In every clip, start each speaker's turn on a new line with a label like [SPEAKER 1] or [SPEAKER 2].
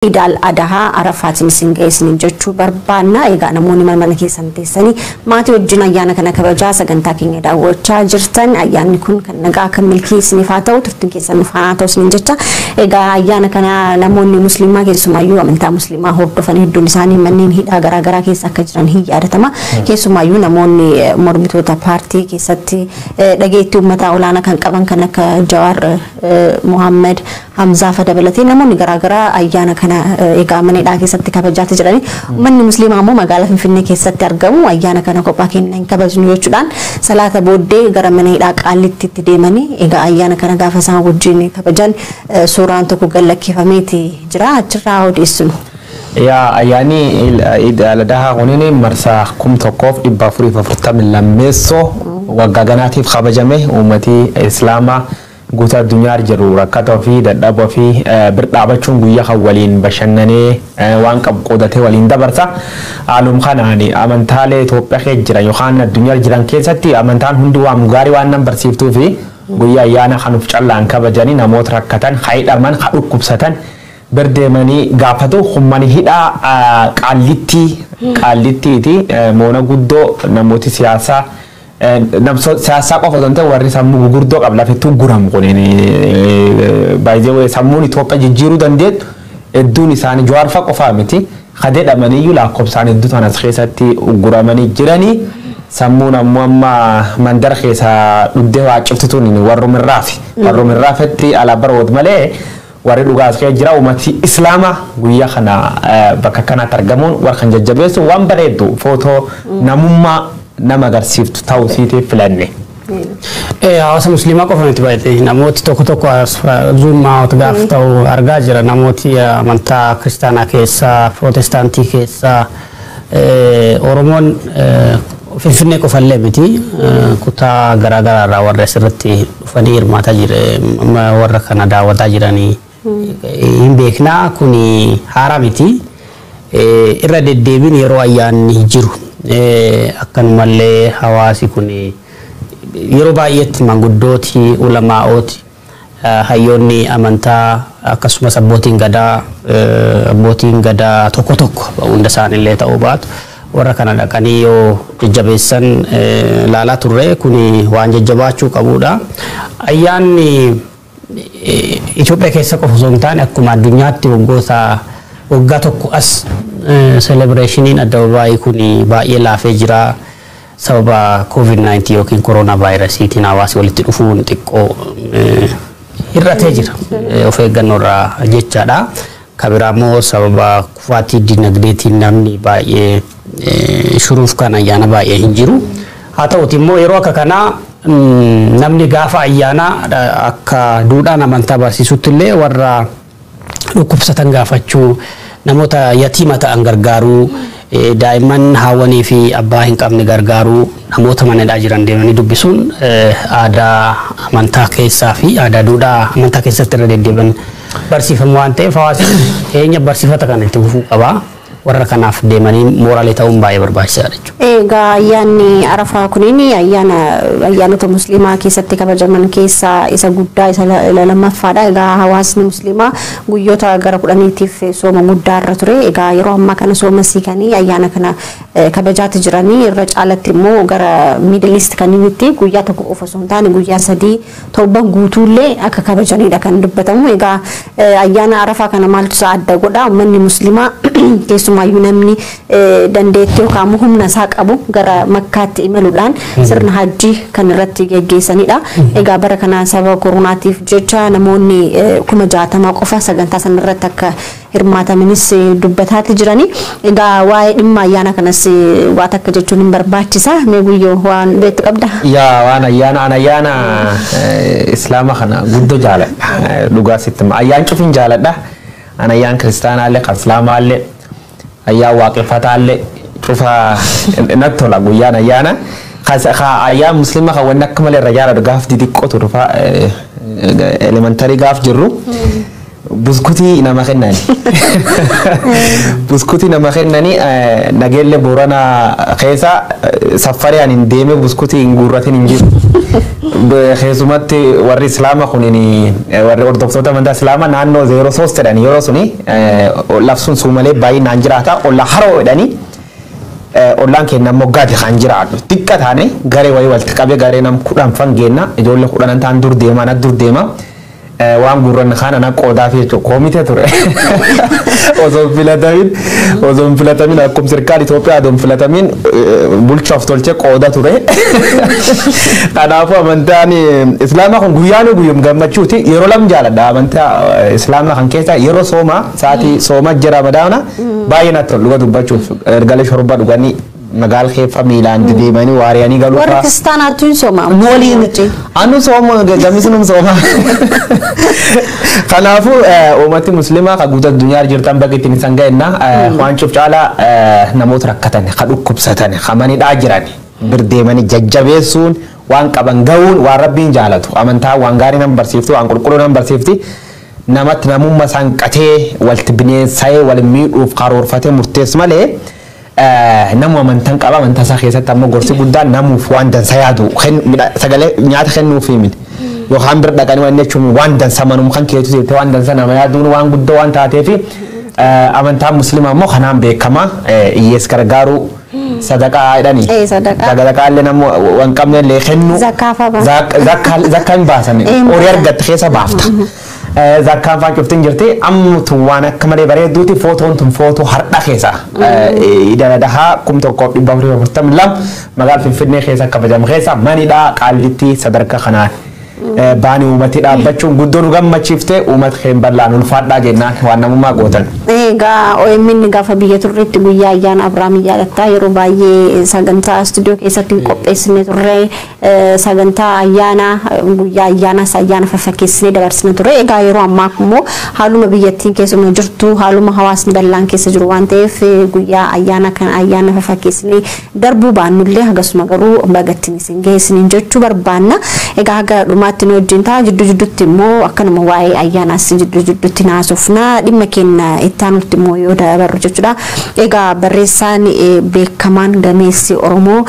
[SPEAKER 1] Idaal Adahaa Arafaatiin isin ga'e isiniin jechuu barbaanna. Egaa namoonni mana keessan teessanii maatii wajjin ayyaana kana kabajaa sagantaa keenya daawwachaa jirtan, ayyaanni kun kan nagaa kan milkii isiniif haa ta'u, turtiin keessan nu faana ta'u isiniin jecha. Egaa ayyaana kana namoonni musliimaa, keessumaayyuu amantaa musliimaa hordofan hedduun isaanii manneen hidhaa garaagaraa keessa akka jiran hin yaadatama. Keessumaayyuu namoonni mormitoota paartii keessatti dhageettii uummataa olaanaa kan qaban kan akka Jawaar Mohaammed, Hamzaa fa dabalatee namoonni garaagaraa ayyaana kana egaa mana hidhaa keessatti kabajaati jirani. Uummanni musliimaa immoo magaalaa Finfinnee keessatti argamu ayyaana kana kophaa keenya hin kabajnu jechuudhaan salaata booddee gara mana hidhaa Qaallittiitti deemanii egaa ayyaana kana gaafa isaan wajjin kabajan suuraan tokko gallakkifameeti jira, achirraa odeessinu.
[SPEAKER 2] Yaa, ayyaanni Iid al-Adhaa kunin marsaa 1442 waggaa ganaatiif kabajame. Uummatii Islaamaa guutuu addunyaa jiru rakkatoo fi dadhaboo fi bir dhaabachuun guyyaa kan waliin bashannanee waan qabu qoodatee waliin dabarsa. Haaluma kanaan amantaalee Itoophiyaa keessa jiran yookaan addunyaa jiran keessatti amantaan hundi waan gaarii waan nan barsiiftuu fi guyyaa ayyaana kanuuf callaan kabajanii namoota rakkatan, hidhaman, dhukkubsatan bir deemanii gaafatu. Humani hidhaa Qaallittiiti moona guddoo namooti siyaasaa, siyaasaa qofa osoo hin ta'in warri sammuu gurguddoo qaba lafettuu guramu kun baay'ee sammuun Itoophiyaa jijjiiruu dandeettu hedduun isaanii Jawaar fa'a qofaa miti, kadeedhamaniyyuu lakkoofsaan hedduu tanas keessatti guramanii jiranii. Sammuun ammoo amma mandara keessa dhugdee waa ciftituun warrumirraafetti ala baroot malee warri dhugaas keessa jira. Uummati Islaamaa guyyaa kana bakka kanatti argamuun warra kan jajjabeessu waan bareeddu footoo namummaa nama agarsiiftu ta'uu isiitiif filanne.
[SPEAKER 3] Hawaasa musliimaa qofa miti baay'ee, namooti tokko tokko zoom out gaaf ta'u argaa jira. Namooti amantaa kiristaanaa keessaa, pirootestaantii keessaa, Oromoon Finfinnee qofallee miti, kutaa garaagaraa irraa warra asirratti dhufanii hirmaataa jira, warra kana daawwataa jiranii hin beeknaa. Kuni haaraa miti, irra deddeebiin yeroo ayyaanni jiru akkanumallee hawaasi kun yeroo baay'eetti manguddooti, ulamaa'ooti, hayyoonni amantaa akkasumas abbootiin gadaa tokko tokko, hunda isaanillee ta'uu baatu, warra kana dhaqanii yoo jajjabeessan laalaa turre. Kuni waan jajjabaachuu qabudha. Ayyaanni Itoophiyaa keessa qofa osoo hin taane akkuma addunyaatti waggoota waggaa tokko as celebrationiin addababaayii kun baay'ee laafee jira. Sababa COVID-19 yookiin koronaa vaayirasiitiin hawaasi walitti dhufuun xiqqoo hir'atee jira. Of eeggannoo irraa jechaadha. Kabiraa immoo sababa kufaatii dinagdeetiin namni baay'ee shuruuf kan ayyaana baay'ee hin jiru. Haa ta'uti immoo yeroo akka kanaa namni gaafa ayyaanaa akka duudhaan amantaa barsiisutti illee warra dhukkubsatan gaafachuu, namoota yatiima ta'an gargaaruu, daa'imman haawwanii fi abbaa hin qabne gargaaruu, namoota mana hidhaa jiran deemanii dubbisuun aadaa amantaa keessaa fi aadaa duudhaa amantaa keessatti irra deddeebiin barsiifamu waan ta'eef hawaasni keenya barsiifata kana itti fufuu qaba. Warra kanaaf deemanii mooraalee ta'uun baay'ee barbaachisaadha jechuudha.
[SPEAKER 1] Egaa ayyaanni Arafaa kuniin ayyaana ayyaanota musliimaa keessatti kabajaman keessaa isa guddaa isa lammaffaadha. Egaa hawaasni musliimaa guyyoota gara 10tiif sooma guddaa irra ture. Egaa yeroo ammaa kana sooma siikanii ayyaana kana kabajaati jiranii. Irra caalatti immoo gara Middle East kaninitti guyyaa tokko qofa osoo hin taane guyyaa 3, torban guutuullee akka kabajanidha kan dubbatamu. Egaa ayyaana Arafaa kana maaltu isa adda godha? Uummanni musliimaa, keessumaayyuu namni dandeettii yookaan immoo humna isaa qabu gara Makkaatti imaluudhaan sirna hajjii kan irratti geggeessanidha. Egaa bara kana sababa koronaatiif jecha namoonni 60,000 qofa sagantaa sana irratti akka hirmaatamanis dubbataati jirani. Egaa waa'ee dhimma ayyaana kanas waa takka jechuun hin barbaachisa. Mee Guyyoo, waan beektu qabda?
[SPEAKER 2] Yaa, waan ayyaana, an ayyaana islaama kana guddoo jaaladha. Dhugaa sitti hima. Ayyaan cufin jaaladha. An ayyaan kiristaanaallee kan islaamaallee ayyaan waaqeffataallee cufa natti tola guyyaan ayyaana. Ka ayyaan musliima kan wanni akka malee irra jaaladhu gaaf xixiqqoo turu fa'a elementary gaaf jirru buskutii nama kennani. Buskutii nama kennani. Nageelle Booranaa keessa saffaree ani hin deemee buskutii hin guurratin hin jiru. Keessumatti warri Islaama kunin, warri hordoftoota amantaa Islaamaa naannoo 03 jedhani, yeroo suni labsuun suumalee baay'inaan jiraata, olla haroo jedhani. Ollaan keenya immoo gadi kan jiraatu xiqqa taane garee wayii walitti qabee garee nam 10 fangeenna, ijoollee 10 ta'an dur deema, na dur deema, waan gurranni kaan ana qoodaaf jechuudha. Komitee ture. Osoo hin filatamin, akkuma sirkaan Itoophiyaa osoo hin filatamin bulchaaf tolchee qooda ture. Kanaafuu amantaan Islaamaa kun guyyaan guyyum gammachuuti. Yeroo lam jaaladha amantaa Islaamaa kan keessa, yeroo sooma, sa'aatii sooma jira Ramadaana, baay'ee natti tolu dhuga dubbachuuf, galgalee shorba dhuganii magaala keessa miilaan dedeemanii waariyanii galuu.
[SPEAKER 1] Warri kiristaanaatu hin sooma.
[SPEAKER 2] Nu waliin anu sooma, gamisnum sooma. Kanaafuu uummati musliimaa kan guutuu addunyaa jirtan bakka ittiin isaan ga'enna. Waan cuuf caalaa namoota rakkatan, kan dhukkubsatan, kan manidhaa jiran bir deemanii jajjabeessuun, waan qaban ga'uun waan Rabbiin jaalatu. Amantaa waan gaarii nama barsiifti, waan qulqulluu nama barsiifti. Namatti namummaa isaan qatee walitti bineensa'ee wal miidhuuf karoorfatee murteessu malee, namu amantaan qaba. Amantaa isaa keessatti ammoo gorsi guddaan namuuf waan dansa yaadu, sagalee nyaata kennuufi miti yookaan bira dhaqanii waan jechuun, waan dansa manum kan keetu jettee waan dansa nama yaaduun waan guddoo waan taateef, amantaan musliimaa immoo kanaan beekama, hiyyeessa gargaaruu, sadaqaa jedhani.
[SPEAKER 1] Sadaqaa.
[SPEAKER 2] Sadaqaa illee namu waan qabne illee kennu.
[SPEAKER 1] Zakkaa fa'aa baasa.
[SPEAKER 2] Zakkaa hin baasan, horii argatte keessa baafta. Zakkaan faan cuftin jirti. Ammutu waan akka malee bareedduuti. Footoon tun footoo har'a keessa Iidal Adhaa 1442 magaalaa Finfinnee keessa kabajamu keessa manidhaa Qaallitti sadarkaa kanaan baanii uummati dhaabbachuun guddoo nu gammachiifte. Uummata keenya bal'aan ulfaadhaa jennaan, waan namummaa gootan.
[SPEAKER 1] Egaa OMN gaafa biyya turreetti guyyaa ayyaana Abiraam yaadatta, yeroo baay'ee sagantaa istuudiyoo keessatti hin qopheessine turre, sagantaa ayyaana guyyaa ayyaanaas ayyaana faffakkeessinee dabarsine turre. Egaa yeroo ammaa immoo haaluma biyyattiin keessuma jirtu, haaluma hawaasni bal'aan keessa jiru waan ta'eef, guyyaa ayyaana kana ayyaana faffakkeessinee darbuu baannullee, hagasuma garuu bagattiin isin geessiniin jechuu barbaanna. Egaa haga dhumaatti nu wajjin ta'a. Jidduu jidduutti immoo akkanuma waa'ee ayyaanaas jidduu jidduutti naasofna. Dhimma keenya itti aanutti immoo yoo dabarru jechuudha. Egaa barreessaan beekamaan gameessi Oromoo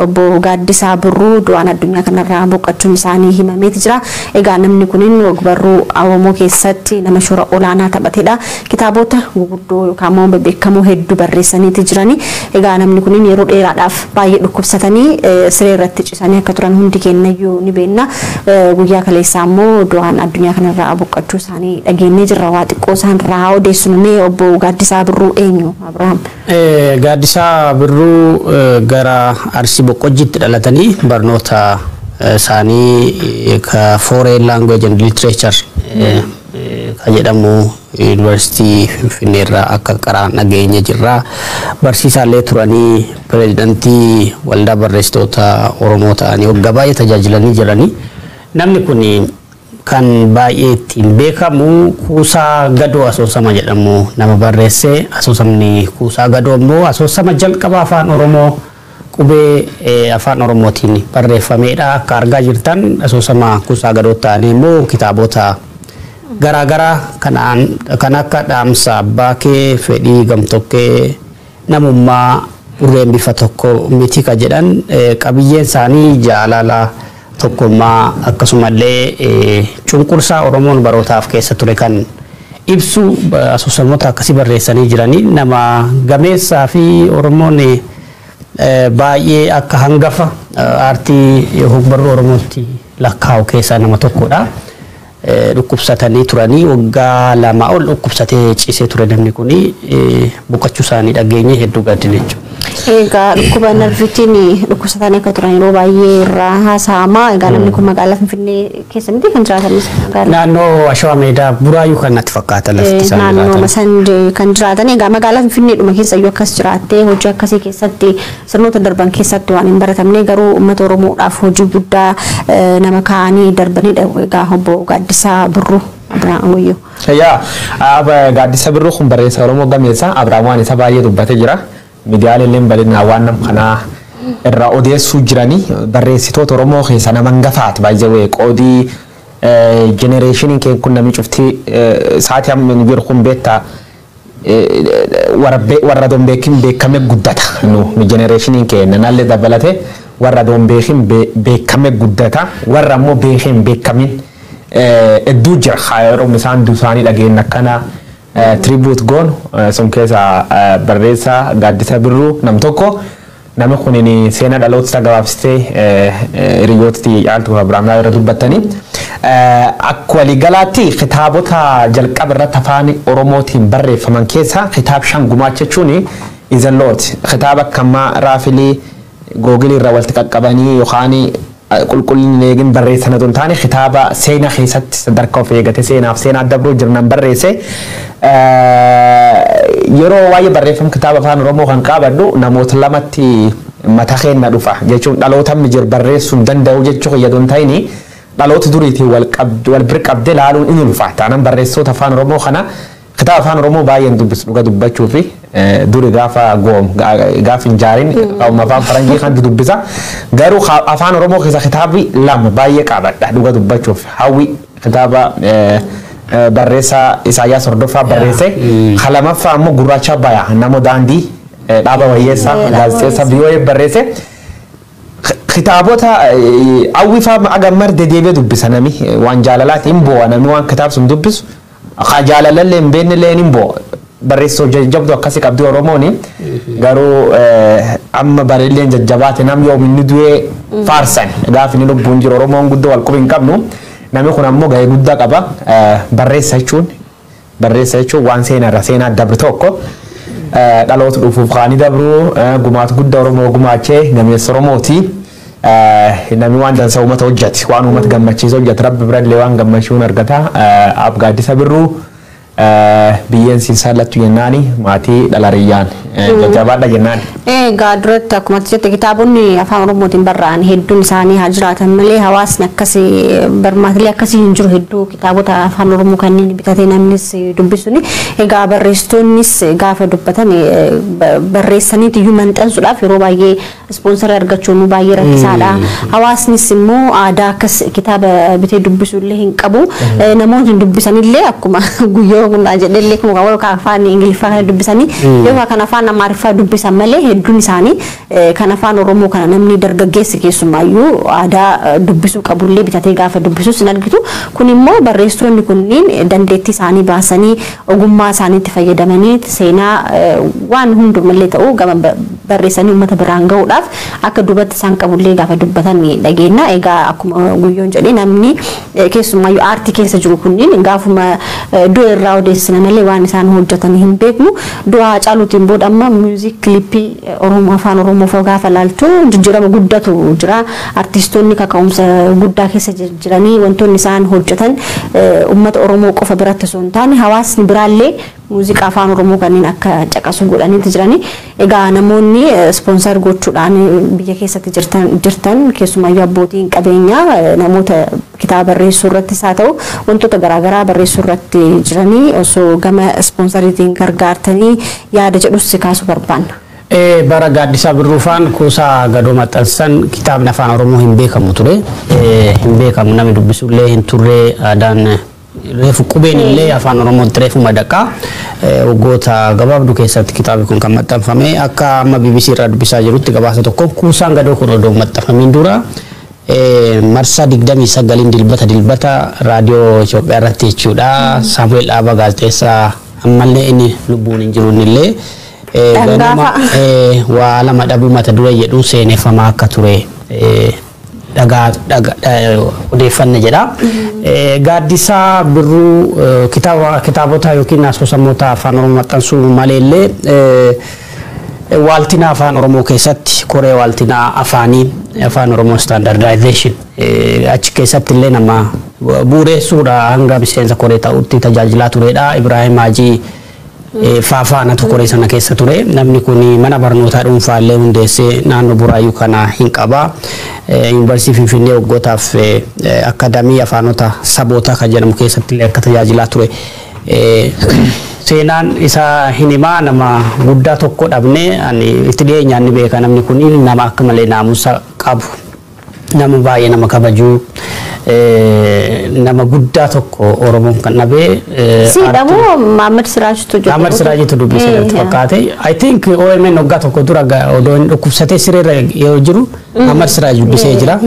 [SPEAKER 1] obbo Gaaddisaa Birruu du'aan addunyaa kanarraa boqochuun isaanii himameeti jira. Egaa namni kunin ogbarruu Oromoo keessatti nama shoora olaanaa taphatedha. Kitaabota gurguddoo yookaan immoo beekamoo hedduu barreessaniiti jirani. Egaa namni kunin yeroo dheeraadhaaf baay'ee dhukkubsatanii siree irratti ciisanii akka turan hundi keenyayyuu ni beekna. Guyyaa kaleessaa immoo du'aan addunyaa kanarraa boqochuu isaanii dhageenyee jirra. Waa xiqqoo isaan irraa odeessinu mee, obbo Gaaddisaa Birruu eenyu, Abiraam?
[SPEAKER 3] Gaaddisaa Birruu gara Arsii Boqqojjiitti dhalatanii barnoota isaanii ka Foreign Language and Literature ka jedhamu Yuunivarsiitii Finfinneerraa akka qaraan dhageenye jirra. Barsiisaallee turanii, pireezidantii waldaa barreessitoota Oromoo ta'anii waggaa baay'ee tajaajilanii jiranii. Namni kun kan baay'ee ittiin beekamu Kuusaa Gadoo asoosama jedhamu nama barreesse. Asoosamni Kuusaa Gadoo immoo asoosama jalqaba afaan Oromoo qubee afaan Oromootiin barreeffamedha. Akka argaa jirtan asoosama Kuusaa Gadoo ta'anii immoo kitaabota garaagaraa kan akka Dhaamsa Abbaa Kee, Fedhii Gamtokkee, Namummaa, Burreen Bifa Tokko Miti ka jedhan qabiyyeen isaanii jaalala, tokkummaa, akkasumallee cunqursaa Oromoon barootaaf keessa ture kan ibsu asoosamoota akkasii barreessanii jiranii. Nama gameessaa fi Oromoon baay'ee akka hangafa aartii ogbarruu Oromootti lakkaa'u keessaa nama tokkodha. Dhukkubsatanii turanii, waggaa 2 ol dhukkubsatee ciisee ture namni kuni, boqochuu isaanii dhageenye hedduu gaddine jechuudha.
[SPEAKER 1] Egaa dhukkuba narviitiin dhukkubsatanii akka turan yeroo baay'ee irraa haasa'ama. Egaa namni kun magaalaa Finfinnee keessa miti kan jiraatanis?
[SPEAKER 3] Naannoo Ashawaa Meedaa, Buraayyuu kan natti fakkaata lafti isaan
[SPEAKER 1] Naannoo
[SPEAKER 3] jiraatan.
[SPEAKER 1] Masan kan jiraatan. Egaa magaalaa Finfinneedhuma keessa iyyuu akkas jiraattee hojii akkasii keessatti sirnoota darban keessatti waan hin baratamne, garuu uummata Oromoodhaaf hojii guddaa nama kaa'anii darbanidha. Egaa obbo Gaaddisaa Birruu, Abiraan Wayyoo.
[SPEAKER 2] Yaa, Gaaddisa Birruu kun barreessaa Oromoo gameessa. Abiraam waan isa baay'ee dubbatee jira. Miidiyaaleen illee bal'inaan waan nam kanaa irraa odeessuu jiranii, barreessitoota Oromoo keessaa nama hangafaati baay'ee. Qoodii jenereeshiniin kee kun namni cuftii sa'aatii amma nu jiru kun beektaa, warra don beekin beekame guddata. Nu jenereeshiniin keenya nallee dabalate Warra doon beekin beekame guddata, warra ammoo beekin beekamin hedduu jira. Yeroo isaan duusaanii dhageenye akkana tribute goon sun keessa barreessaa Gaaddisa Birruu nam tokko. Nama kunin seenaa dhaloota isaa gabaabsitee hiriyoota caaltuu Abiraamlaa irra dubbattanii. Akka waliigalaatti kitaabota jalqaba irratti afaan Oromootiin barreeffaman keessaa kitaaba 5 gumaacha jechuun is a lot. Kitaaba akka ammaa raafilii Google irraa walitti qaqqabanii yookaan qulqullinni eegin barreessan otoo hin taane, kitaaba seenaa keessatti sadarkaa of eegate seenaaf seenaa dabruu jirnan barreesse. Yeroo waa'ee barreeffama kitaaba afaan Oromoo kan qabadhu namoota lamatti mata keenya dhufa jechuun, dhaloota amma jiru barreessuu hin danda'u jechuu fayyadu hin ta'ini, dhaloota duriitiin wal bir qabdee laaluun inni ulfaata. Taanaan barreessitoota afaan Oromoo kana kitaaba afaan Oromoo baay'een dubbisu dhuga dubbachuu fi duri gaafa goom gaafa hin jaarin afaan faranjii kan dubbisa. Garuu afaan Oromoo keessa kitaabni lama baay'ee qabadha dhuga dubbachuuf. Hawwi kitaaba barreessaa Isaayyaas Hordofaa barreesse. Kalamaffaa ammoo Gurraacha Baya nama daandii Dhaaba Wayyeessaa gaazexeessaa VOA barreesse. Kitaabota hawwifaa agammar dedeebi'ee dubbisa, nami waan jaalalaati hin bo'aa, nami waan kitaaba sun dubbisu jaalalallee hin beeknellee hin bo'aa. Barreessoo jajjabdu akkasii qabdi Oromooni. Garuu amma bareelleen jajjabaate nam yoom inni du'ee faarsan, gaafa inni lubbuun jiru Oromoon guddoo wal quba hin qabnu. Namni kun ammoo gahee guddaa qaba. Barreessa jechuun waan seenarra seenaa dabre tokko dhaloota dhufuuf kaanii dabru gumaata guddaa Oromoo gumaachee gameessa Oromooti. Namni waan dansa uummata hojjete, waan uummata gammachiisu hojjete, rabbi birallee waan gammachuun argata. Ab Gaaddisa Birruu biyyeen siin saallattu jennaani, maatii dhalariyyaan jajjabaadha jennaani.
[SPEAKER 1] Egaa duratti akkuma jette kitaabonni afaan Oromootiin barraa'an hedduun isaanii haa jiraatan malee, hawaasni akkasii barmaatilee akkasii hin jiru hedduu kitaabota afaan Oromoo kanneen bitatee namnis dubbisuuni. Egaa barreessitoonnis gaafa dubbatan barreessaniit iyyuu maxxansuudhaaf yeroo baay'ee ispoonsara argachuun baay'ee rakkisaadha. Hawaasnis immoo aadaa akkas kitaaba bitee dubbisuu illee hin qabu. Namoonni dubbisanillee akkuma guyyoo hundaa jedhellee kuma afaan Ingiliffaa kana dubbisanii yookaan kan afaan Amaariffaa dubbisan malee, hedduun isaanii kan afaan Oromoo kana namni dargaggeessi keessumaayyuu aadaa dubbisuu qabullee bitatee gaafa dubbisus hin argitu. Kun immoo barreessitoonni kunniin dandeettii isaanii baasanii ogummaa isaaniitti fayyadamanii seenaa waan hundumallee ta'uu gama barreessanii uummata biraan gahuudhaaf akka duubatti isaan qabullee gaafa dubbatan dhageenya. Egaa akkuma guyyoon jedhee namni keessumaayyuu aartii keessa jiru kunniin gaafuma du'a irraa odeessina malee waan isaan hojjetan hin beeknu. Du'a Haacaaluutiin booda amma music clip Oromoo afaan Oromoo fa'aa gaafa laaltu jijjiirama guddatu jira. Artistoonni kaka'umsa guddaa keessa jiranii wantoonni isaan hojjetan uummata Oromoo qofa biratti osoo hin taane hawaasni biraallee muuziqaa afaan Oromoo kanneen akka caqasu godhaniiti jirani. Egaa namoonni sponsor gochuudhaan biyya keessatti jirtan, keessumayyuu abbootiin qabeenyaa namoota kitaaba barreessuu irrattis haa ta'u wantoota garaagaraa barreessuu irratti jiranii osoo gama ispoonsariitiin gargaartanii yaada jedhus kaasuu barbaanna.
[SPEAKER 3] Bara Gaaddisaa Birruufaan kuusaa gadoo maxxansan kitaabni afaan Oromoo hin beekamu ture. Hin beekamu, namni dubbisullee hin turre, aadaan reefu qubeen illee afaan Oromootti reefu madaqaa. Waggoota gabaabduu keessatti kitaabni kun kan maxxanfame. Akka amma BBC irraa dubbisaa jirutti gabaasa tokko, kuusaan gadoo kun odoo maxxanfamiin dura marsaa 29n dilbata dilbata raadiyoo Itoophiyaa irratti jechuudha. Saamu'eel Dhaabaa gaazexeessaa ammallee inni lubbuun hin jiru innillee ganama waa lama dhabuu mata duree jedhuun seeneffamaa akka ture dhagaa odeeffanne jedha. Gaaddisaa Birruu kitaaba kitaabota yookiin asoosamoota afaan Oromoo maxxansuu maleellee waaltina afaan Oromoo keessatti koree waaltinaa afaanii afaan Oromoo standardization achi keessatti illee nama bu'uureessuudha, hanga miseensa koree ta'utti tajaajilaa turedha. Ibraahim Haajii faafaanatu koree sana keessa ture. Namni kun mana barnootaa dhuunfaa illee hundeessee naannoo Buraayyuu kana hin qaba. Yuunivarsiitii Finfinnee waggootaaf akkaadaamii afaanota sabootaa kan jedhamu keessatti illee akka tajaajilaa ture. Seenaan isaa hin himaa, nama guddaa tokko dhabne. Ani itti dhiyeenyaan ni beeka, namni kun nama akka malee naamusa qabu. Nama baay'ee nama kabajuu, nama guddaa tokko Oromoon kan dhabee.
[SPEAKER 1] Siidhamoo Maammed Siraajtu
[SPEAKER 3] jedhu. Maammed Siraajitu dubbisee natti fakkaate. I think OMN waggaa tokko dura odoo inni dhukkubsatee sireerra yeroo jiru Maammed Siraaj dubbisee jira.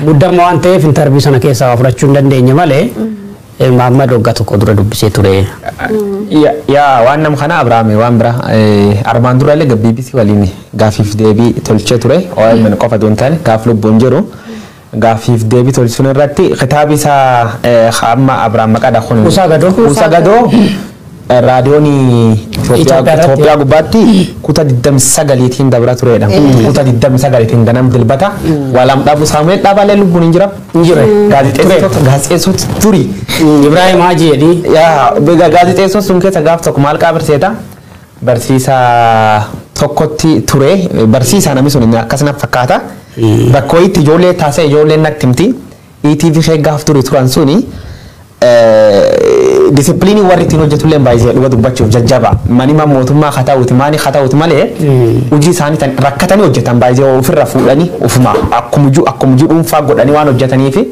[SPEAKER 3] Guddama waan ta'eef interview sana keessaa waa fudhachuu hin dandeenye malee Maammed waggaa tokko dura dubbisee ture.
[SPEAKER 2] Yaa, waan nam kana Abrahaam waan bira armaan dura illee BBC waliin gaafiif deebii tolchee ture. OMN qofa osoo hin taane gaaf lubbuun jiru. Gaafiif deebii tolchuun irratti kitaabi isaa amma Abrahaam maqaadha kun.
[SPEAKER 3] Kuusaa Gadoo.
[SPEAKER 2] Kuusaa Gadoo raadiyoon Itoophiyaa gubbaatti kutaa 29tiin dabra turedha. Kutaa 29tiin ganam dilbata. Walam dhabu Saamu'eel Dhaabalee lubbuun hin jira.
[SPEAKER 3] Hin jira.
[SPEAKER 2] Gaazexeessota turi.
[SPEAKER 3] Ibrahim Haji jedhi.
[SPEAKER 2] Yaa, gaazexeessota sun keessa gaaf tokko maal qabarseeta? Barsiisaa tokkotti ture. Barsiisaa namni sun akkasuma fakkaata. Bakka wayiitti ijoollee taasise, ijoolleen natti himti. ETV ishee gaaf turi turan suni disipiliinii warri ittiin hojjetullee baay'ee dhuga dubbachuuf jajjaba. Manima mootummaa haa ta'uuti maani haa ta'uuti malee hojii isaanii tan rakkatanii hojjetan, baay'ee ofirra fuudhanii ofuma akkuma jiru dhuunfaa godhanii waan hojjetanii fi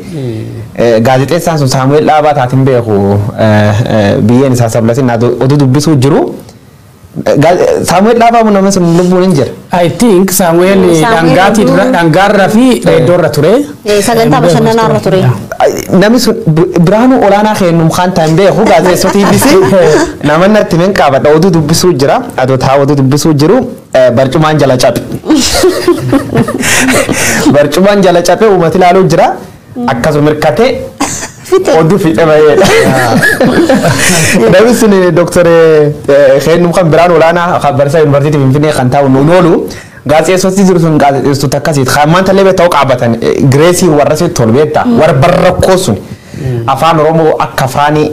[SPEAKER 2] gaazexeessaan sun Saamu'eel Dhaabaa taatiin beeku, biyyeen isaa sablasin oduu dubbisuu jiru. Saamu'eel Dhaabaa namni sun lubbuun hin jira.
[SPEAKER 3] I think Saamu'eel dhangaatii dura dhangaarra fi reeddoorra ture.
[SPEAKER 1] Sagantaa bashannanaarra ture.
[SPEAKER 2] Namni sun Biraanuu Olaanaa kennum kan ta'an beeku, gaazexeessota EBC nama natti min qabadha, oduu dubbisuu jira, adoo taa oduu dubbisuu jiru barcumaan jala cabe. Barcumaan jala cabe, uummati ilaaluu jira, akkasuma hirkatee oduu fixe baheedha. Namni sun Dooktar Kennum kan Biraanuu Olaanaa kan barsiisaa Yuunivarsiitii Finfinnee kan taa'u nuun oolu, gaazexeessoti jiru sun gaazexeessota akkasiiti. Kan tallee beektaa qaabatan gireesii warra sitti tolu beektaa warra barrakkoo sun afaan Oromoo akka afaanii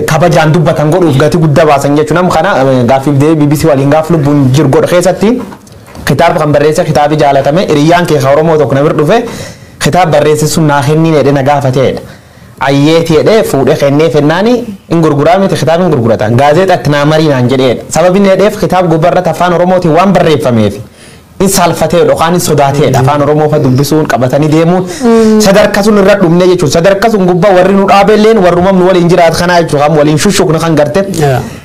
[SPEAKER 2] kabajaan dubbatan godhuuf gatii guddaa baasan jechuudha. Nama kana gaaffiif deebii BBC waliin gaaf lubbuun jiru godhu keessatti kitaaba kan barreesse, kitaabi jaalatame, hiriyyaan kee Oromoo tokko na bira dhufe, kitaaba barreesse sun naa kenniin jedhee na gaafateedha. Ayyeeti jedhee fuudhee kennee fennaani hin gurguraa miti, kitaaba hin gurguratan, gaazexaatti naa marii naan jedheedha. Sababni jedheef kitaaba gubbarratti afaan Oromootiin waan barreeffameef in saalfatee yookaan in sodaateedha. Afaan Oromoo fa dubbisuun qabatanii deemuun sadarkaa sun irra dhumne jechuudha. Sadarkaa sun gubbaa warri nu dhaabeelleen warrumam nu waliin jiraatu kanaa jechuudha. Kan waliin shushuknu kan garte.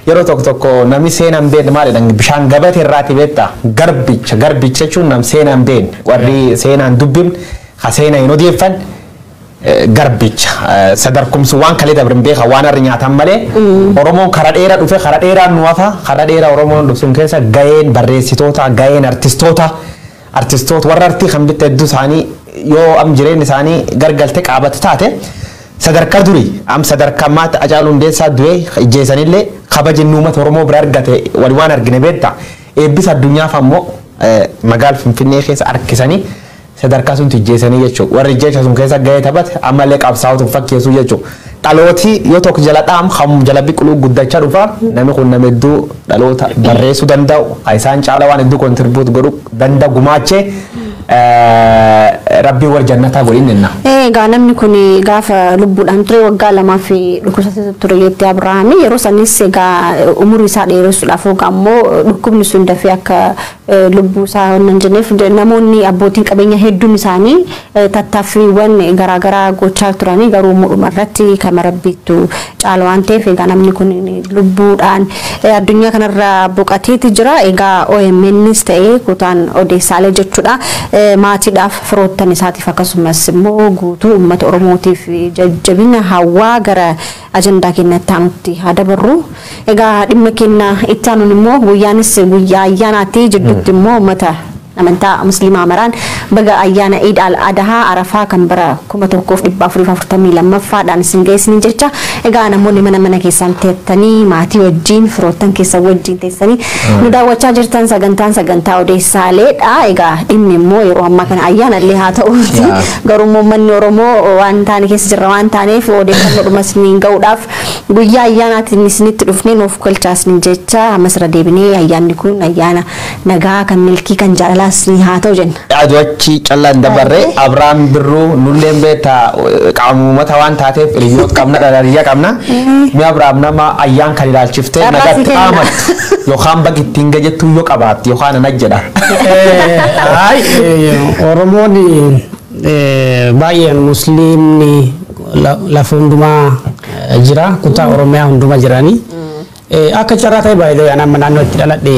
[SPEAKER 2] Yeroo tokko tokko namni seenaan beekne maal jedhan, bishaan gabatee irraati beektaa, garbicha garbicha jechuun nam seenaan beekne, warri seenaan dubbifne, ha seenaa hin odeeffan garbicha, sadarkumsu waan kalee dabrin beeka waan harri nyaatan malee. Oromoon kara dheeraa dhufe, kara dheeraan nu hafa. Kara dheeraa Oromoon dhufsun keessa gaheen barreessitoota, gaheen artistoota warra artii kan bitte hedduu isaanii yoo am jireenya isaanii gargalte qaabatu taate, sadarkaa durii am sadarkaa maata Hacaaluu Hundeessaa du'ee ijjeessanillee kabajni uummata Oromoo bira argate wal waan argine beekta. Eebbisa addunyaaf ammoo magaala Finfinnee keessa harkisanii sadarkaa sun ijjeessanii jechuudha. Warri ijjeessa sun keessa gahee taphate ammallee qabsaa'otu fakkeessuu jechuudha. Dhalooti yoo tokko jala dhaam ham jala biqiluu guddachaa dhufa. Namni kun nama hedduu dhaloota barreessuu danda'u, isaan caala waan hedduu contribute godhuu danda'u gumaachee, rabbii warra jannataa godhin jenna.
[SPEAKER 1] Egaa namni kun gaafa lubbuudhaan ture waggaa 2f dhukkubsatee ture jetti Abirahaami. Yeroo sanis egaa umurii isaa dheeressuudhaaf yookaan ammoo dhukkubni sun dafee akka lubbuu isaa hin jenneef namoonni abbootiin qabeenya hedduun isaanii tattaaffiiwwan garaagaraa gochaa turanii, garuu dhuma irratti kama rabbiittu caala waan ta'eef egaa namni kun lubbuudhaan addunyaa kanarraa boqoteeti jira. Egaa OMNs ta'ee kutaan odeessaalee jechuudha. Maatiidhaaf, firoottan isaatiif, akkasumas immoo guutuu uummata Oromootiif jajjabina hawwaa gara ajandaa keenyatti aanutti haa dabarru. Egaa dhimma keenya itti aanuun immoo guyyaanis guyyaa ayyaanaatti jidduutti immoo uummata amantaa musliimaa maraan baga ayyaana Iid al Adhaa Arafaa kan bara 1442ffaadhaan isin geessanii jecha. Egaa namoonni mana mana keessan teettanii maatii wajjin, firoottan keessan wajjin teessanii nu daawwachaa jirtan, sagantaan sagantaa odeessaaleedha. Egaa dhimmi immoo yeroo ammaa kana ayyaana illee haa ta'uuti garuu immoo uummanni Oromoo waan taane keessa jirra waan taaneef odeeffannoo isiniin ga'uudhaaf guyyaa ayyaanaatiin isinitti dhufnee nuuf galchaasni jecha ammas irra deebinee ayyaanni kun ayyaana nagaa, kan milkii, kan jaalalaas haa ta'u jenna.
[SPEAKER 2] Aduu achi callaa hin dabarre, Abiraam Birruu nulleen beektaa qaama uummata waan taateef hiriyoota qabna, dhalaaliyyaa qabna. Mi Abiraam nama ayyaan kan ilaalchiftee
[SPEAKER 1] Carraa si
[SPEAKER 2] nagatti
[SPEAKER 1] kenna.
[SPEAKER 2] dhaamattu yookaan bagi ittiin gajettu yoo qabaatte yookaan ana jedha.
[SPEAKER 3] Ay, Oromoon Baay'een musliimni lafa hundumaa jira, kutaa Oromiyaa hundumaa jiranii. Akka carraa ta'e baay'ee amma naannoo itti dhaladhe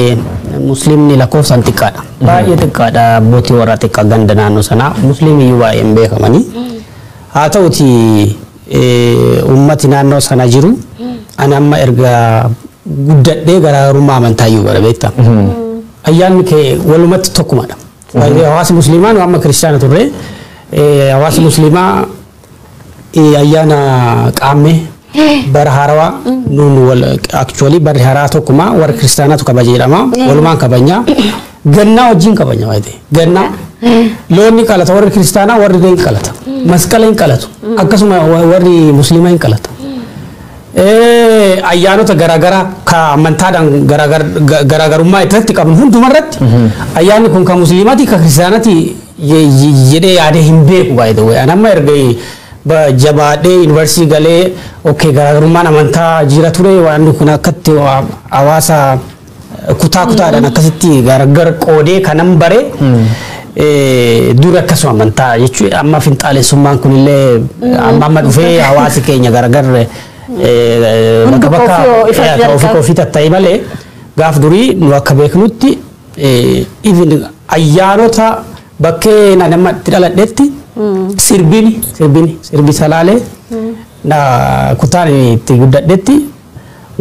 [SPEAKER 3] musliimni lakkoofsaan xiqqaadha. Baay'ee xiqqaadha, abbootii warraa xiqqaa ganda naannoo sanaa musliimni iyyuu baay'een beekamanii. Haa ta'uti uummati naannoo sana jiru ani amma erga guddadhee garaagarummaa amantaa iyyuu bara beektaa. Ayyaanni kee walumatti tokkumadha. Hawaasi musliimaa nu amma kiristaana turre, hawaasi musliimaa ayyaana qaammee bara haarawaa nuun wal actually barri haaraa tokkuma, warra kiristaanaatu kabaja jedhama, walumaan kabajna. Gannaa wajjin kabajna waayite. Gannaa loon ni qalata warri kiristaanaa, warri hin qalata. Masqala hin qalatu. Akkasuma warri musliimaa hin qalata. Ayyaanota garaagaraa ka amantaadhaan garaagarummaa irratti qabnu hundumarratti ayyaanni kun kan musliimaati kan kiristaanaati jedhee yaadee hin beeku baay'ee. Ani amma erga jabaadhee yuunivarsiitii galee, okay, garaagarummaan amantaa jira ture, waan kun akkatti hawaasa kutaa kutaadhaan akkasitti gargar qoodee kanan bare. Dura akkasuma amantaa jechuun amma finxaalessummaan kunillee amma amma dhufee hawaasi keenya gargar bakka bakka ofii ofii tatta'e malee, gaaf durii nu akka beeknutti even ayyaanota bakkee nama itti dhaladhetti sirbini sirbi salaalee na kutaan itti guddadhetti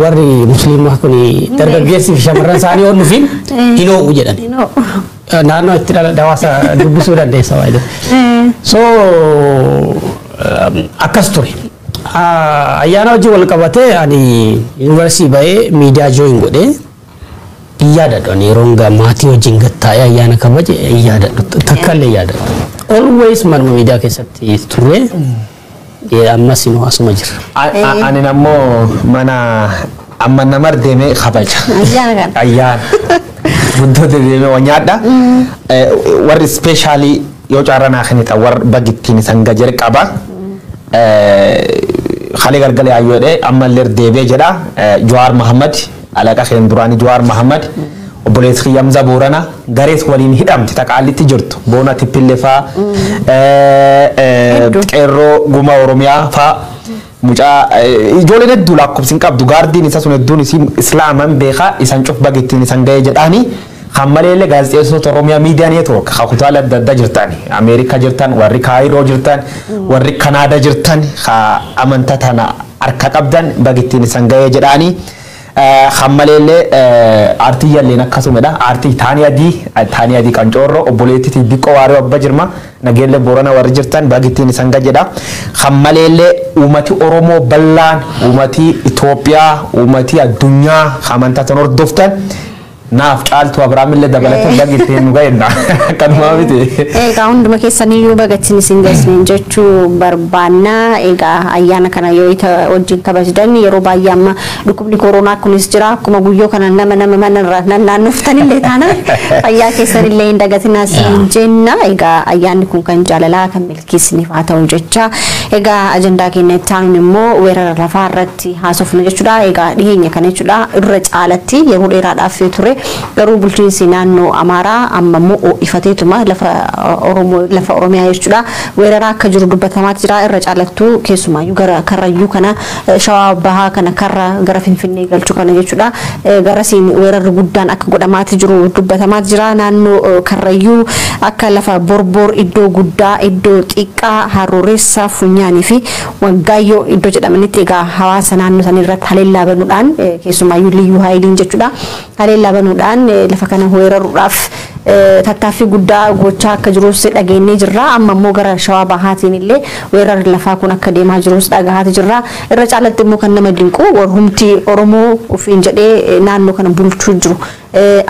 [SPEAKER 3] warri musliimaa kun dargaggeessii fi shamarran isaanii yoo dhufin hin oo'u jedhani. Naannoo itti dhaladhe hawaasa dubbisuu dandeessa waayee. So akkas ture. Ayyaana hojii wal qabatee ani yuunivarsiitii bahee miidiyaa join godhee hin yaadadhu. Ani yeroo maatii wajjin gattaa'ee ayyaana kabaje hin yaadadhu, takka illee yaadadhu. Always manuma miidiyaa keessatti turre, ammas immoo asuma jira.
[SPEAKER 2] Ani ammoo mana amma namar deemee kabaja.
[SPEAKER 1] Ayyaana kana.
[SPEAKER 2] Ayyaana. Guddoota deemee waan nyaadha. Warri specially yoo carraa naa kennita warra bagittiin isan gajere qaba. Halee galgala yaayyoo jedhee ammallee deebi'ee jedha. Jawaar Mahammad, alaqa keen duraanii Jawaar Mahammad, obboleessi Kiyyamza Boorana garees waliin hidhamte taqaalitti jirtu Boona Tippillee faa, qeerroo guma Oromiyaa faa, mucaa ijoolleen hedduu lakkoofsi hin qabdu, gaardiin isa sun hedduun isii islaaman beekaa, isan cuf bagittiin isan ga'ee jedhaanii. Kan maleellee gaazexeessitoota Oromiyaa Miidiyaa Network kan kutaalee adda addaa jirtan, Ameerikaa jirtan, warri Kaayiroo jirtan, warri Kanaadaa jirtan, amantaa tana harka qabdan bagittiin isan ga'ee jedhaanii. Kan maleellee aartii yalleen akkasumadha. Aartii Taanii Adii, Taanii Adii Qancoorroo, obboleettii Diqqoo Waaree Abba Jirma, nageellee Boorana warri jirtan bagittiin isan ga'e jedha. Kan maleellee uummati Oromoo bal'aan, uummati Itoophiyaa, uummati addunyaa amantaa tan hordoftan naaf Caaltuu Abiraamillee dabalatee bagittiin nu ga'enna. Kanumaa miti.
[SPEAKER 1] Egaa hunduma keessaniyyuu bagattiin isin geessiniin jechuu barbaanna. Egaa ayyaana kana yoo wajjin kabajdan yeroo baay'ee amma dhukkubni koronaa kunis jira. Akkuma guyyoo kana nama mana irraa naannoftanillee taana fayyaa keessanillee hin dagatinaa siin jenna. Egaa ayyaanni kun kan jaalalaa kan milkiisniif haa ta'u jecha. Egaa ajandaa keenya itti aanuun immoo weerara lafaa irratti haasofna jechuudha. Egaa dhiyeenya kana jechuudha irra caalatti yeroo dheeraadhaaf ture. Garuu bulchiinsi naannoo Amaaraa amma immoo ho'ifateetuma lafa Oromoo, lafa Oromiyaa jechuudha weeraraa akka jiru dubbatamaa jira. Irra caalattuu keessumaayyuu gara Karrayyuu kana, Shawaa Bahaa kana, karra gara Finfinnee galchuu kana jechuudha, garasiin weerarri guddaan akka godhamaati jiru dubbatamaa jira. Naannoo Karrayyuu akka lafa Borbor, iddoo guddaa, iddoo xiqqaa, Harooreessa, Funyaanii fi Waggaayyoo iddoo jedhamanitti egaa hawaasa naannoo sanii irratti haleellaa banuudhaan, keessumaayyuu liyyuu haayiliin jechuudha, haleellaa banuudhaan lafa kana weeraruudhaaf tattaaffii guddaa gochaa akka jirus dhageenyee jirra. Amma immoo gara Shawaa Bahaatiin illee weerarri lafaa kun akka deemaa jirus dhagahaati jirra. Irra caalatti immoo kan nama dinqu warrumti Oromoo ofiin jedhee naannoo kana bulchuu jiru,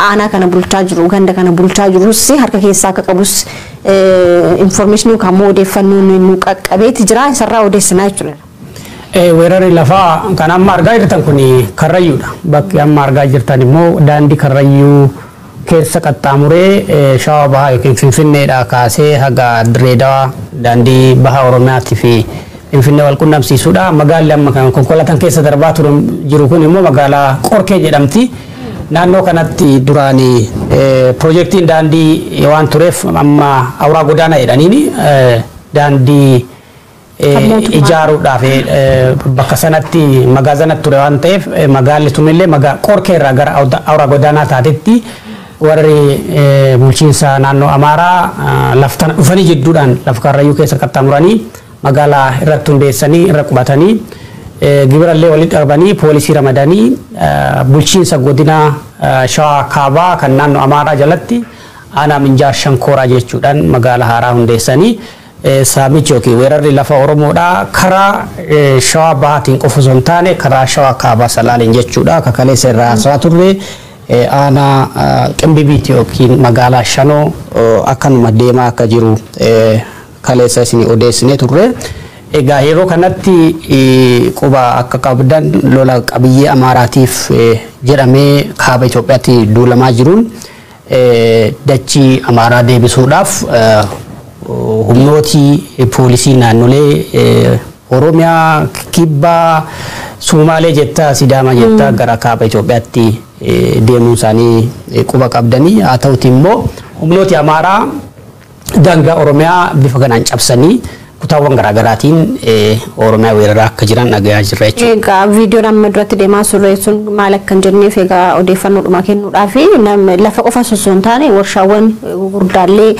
[SPEAKER 1] aanaa kana bulchaa jiru, ganda kana bulchaa jirus harka keessaa akka qabus information yookaan immoo odeeffannoon nu qaqqabeeti jira. Isarraa odeessinaa jechuudha.
[SPEAKER 3] Weerarri lafaa kan amma argaa jirtan kun Karrayyuudha. Bakki amma argaa jirtan immoo daandii Karrayyuu keessa qaxxaamuree Shawaa Bahaa yookiin Finfinneedhaa kaasee haga Direedawaa daandii Bahaa Oromiyaatii fi Finfinnee wal qunnamsiisudha. Magaalli amma kan konkolaataan keessa darbaa jiru kun immoo magaalaa Qorkee jedhamti. Naannoo kanatti duraan piroojeektiin daandii waan tureef amma awuraa godaanaa jedhaniini daandii ijaaruudhaaf bakka sanatti magaazanatti ture waan ta'eef, magaalli sunillee qorkee irraa gara awuraa godaanaa taatetti warri bulchiinsa naannoo Amaaraa laftana dhufanii jidduudhaan lafa Karrayyuu keessa qaxxaamuranii magaalaa irratti hundeessanii irra qubatanii, gibirallee walitti darbanii, poolisii ramadanii, bulchiinsa godina Shawaa Kaabaa kan naannoo Amaaraa jalatti aanaa Minjaar Shankooraa jechuudhaan magaalaa haaraa hundeessanii, saamichi yookiin weerarri lafa Oromoodhaa karaa Shawaa Bahaatiin qofa osoo hin taane karaa Shawaa Kaabaa Salaaliin jechuudha. Akka kaleessa irraa haasaa turre aanaa Qimbibiiti yookiin magaalaa Shanoo akkanuma deemaa akka jiru kaleessa isin odeessinee turre. Egaa yeroo kanatti quba akka qabdan lola qabiyyee Amaaraatiif jedhamee kaaba Itoophiyaatti duulamaa jiruun dachii Amaaraa deebisuudhaaf humnooti poolisii naannolee Oromiyaa, Kibbaa, Sumaalee jettaa, Sidaama jettaa gara kaaba Itoophiyaatti deemuun isaanii quba qabdanii. Haa ta'uti immoo humnooti Amaaraa daangaa Oromiyaa bifa kanaan cabsanii kutaawwan garaagaraatiin Oromiyaa weeraraa akka jiran dhagayaa jirra jechuudha.
[SPEAKER 1] Egaa viidiyoon amma duratti deemaa turre sun maal akka hin jenneef, egaa odeeffannoodhuma kennuudhaaf lafa qofa osoo hin taane warshaawwan gurguddaallee,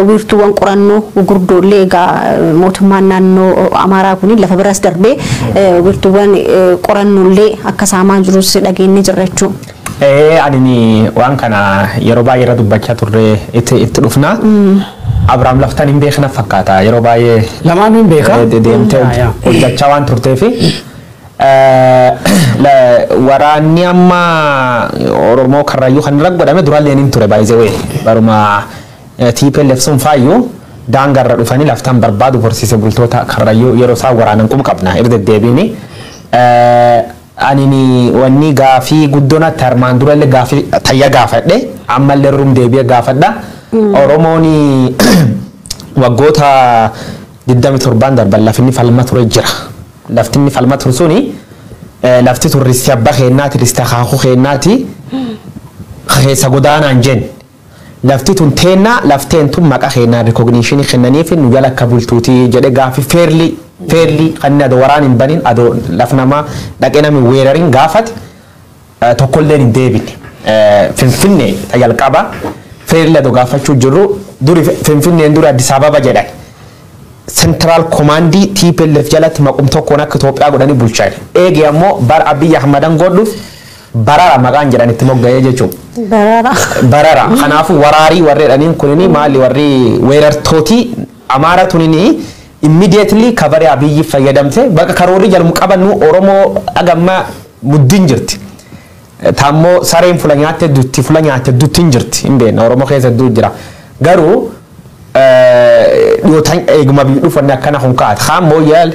[SPEAKER 1] wiirtuuwwan qorannoo gurguddoollee, egaa mootummaan naannoo Amaaraa kun lafa biraas darbee wiirtuuwwan qorannollee akka saamaa jirus dhageenye jirra jechuudha.
[SPEAKER 2] Ani waan kana yeroo baay'ee irra dubbachaa turre, itti dhufna. Abiraam laftaan hin beekna fakkaata yeroo baay'ee.
[SPEAKER 3] Lamaan hin beeka.
[SPEAKER 2] Deemtee hojjechaa waan turteefi. Waraanni amma Oromoo Karrayyuu kan irra godhame duraallee hin ture, baay'ee baruma TPLF sun faayyuu daangarra dhufanii laftaan barbaadu horsiise bultoota Karrayyuu yeroo isaan waraanan quba qabna irra deddeebiini. Ani wanni gaafii guddoon atti armaan durallee gaafii tayya gaafadhe, ammallee rum deebi'ee gaafadha. Oromoon waggoota 27 darban lafinni falma ture jira. Laftinni falma ture suni lafti tun risti abbaa keennaati, risti akaakuu keennaati, keessa godaanaan jenne. Lafti tun teennaa, lafteen tun maqaa keennaa recognition kennaniif nu jala akka bultuutii jedhe gaafii fairly kan inni adoo waraan hin banin, adoo laf namaa dhaqee namni weerarin gaafate tokkolleen hin deebine. Finfinnee ta jalqaba fairly adoo gaafachuu jirru, duri Finfinneen duri Addis Ababa jedhan. Central Command TPLF jalatti maqum tokkoon akka Itoophiyaa godhanii bulchan. Eegi ammoo bara Abiyyi Ahmadan godhuuf Barara maqaan jedhan itti mogga'ee jechuudha.
[SPEAKER 1] Barara.
[SPEAKER 2] Barara. Kanaafuu waraarii warri jedhaniin kunini maali, warri weerartootii Amaara tunini immediately kabaree Abiyyi fayyadamte bakka karoorri jalmu qabannu Oromoo agamma muddin jirti. Taammoo sareen fula nyaatte dutti, fula nyaatte duttiin jirti, hin beekna, Oromoo keessa hedduu jira. Garuu dhiyootaan eeguma biyyi dhufanne akkana kun kaa'ate. Kaan Mooyyaal,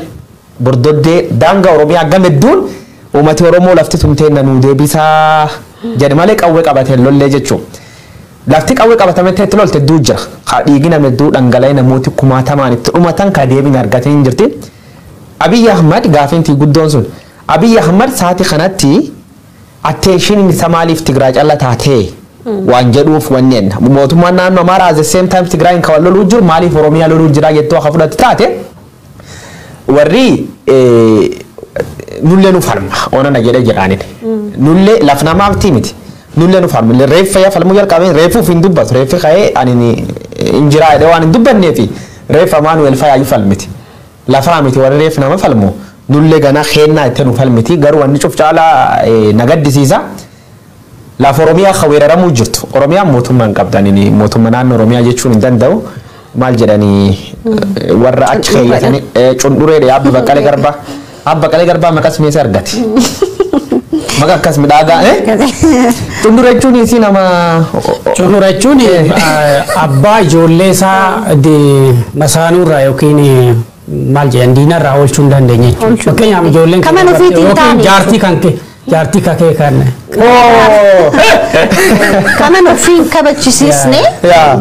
[SPEAKER 2] Bordoddee, daangaa Oromiyaa gama hedduun uummati Oromoo lafti tumteenna nuu deebisaa jedhe malee qawwee qabatee lollee jechuudha. Lafti qawwee qabatame itti lolte hedduu jira. Ka dhiigi nama hedduu dhangala'ee namooti kumaatamaan itti dhumatan ka deebiin argatee hin jirti. Abiyyi Ahmad gaafintii guddoon sun, Abiyyi Ahmad sa'aatii kanatti attention isa maaliif Tigraay calla taatee waan jedhuuf, wanneen mootummaan naannoo Amaaraa at the same time Tigraayin kan loluu jiru maaliif Oromiyaa loluu jira jettoo akka fudhatu taate, warri nullee nu falma onana jedhee jedhaanin nullee laf namaafti miti, nullee nu falma. Reeffa yaa falmuu jalqabeen reefuuf hin dubbatu, reeffi ka'ee ani hin jiraa jedhee waan hin dubbanneefi reeffa Amaanu'el Fayaayyuu falmiti, lafaa miti warri reeffi nama falmu, nullee ganaa keennaa itti nu falmiti. Garuu wanni cuf caalaa na gaddisiisa. Lafa Oromiyaa kan weeraramuu jirtu. Oromiyaan mootummaa hin qabdan, mootummaa naannoo Oromiyaa jechuun hin danda'u. Maal jedhanii warra achi keeyyatanii cundhureedha. Abba Baqqalee Garbaa. Abba Baqqalee Garbaa maqas meeshaa argate. Maqa akkas midhaagaa. Cundhure jechuun isii nama.
[SPEAKER 3] Cundhure jechuun abbaa ijoollee isaa masaanuurraa yookiin maal jedhan diinarraa oolchuu hin dandeenye jechuudha. Fakkeenyaaf ijoolleen
[SPEAKER 1] Kaman ofiitiin
[SPEAKER 3] yookiin
[SPEAKER 1] taane.
[SPEAKER 3] Jaartii kan kee, jaartii kakee kan.
[SPEAKER 1] Kaman ofii hin kabachisiisne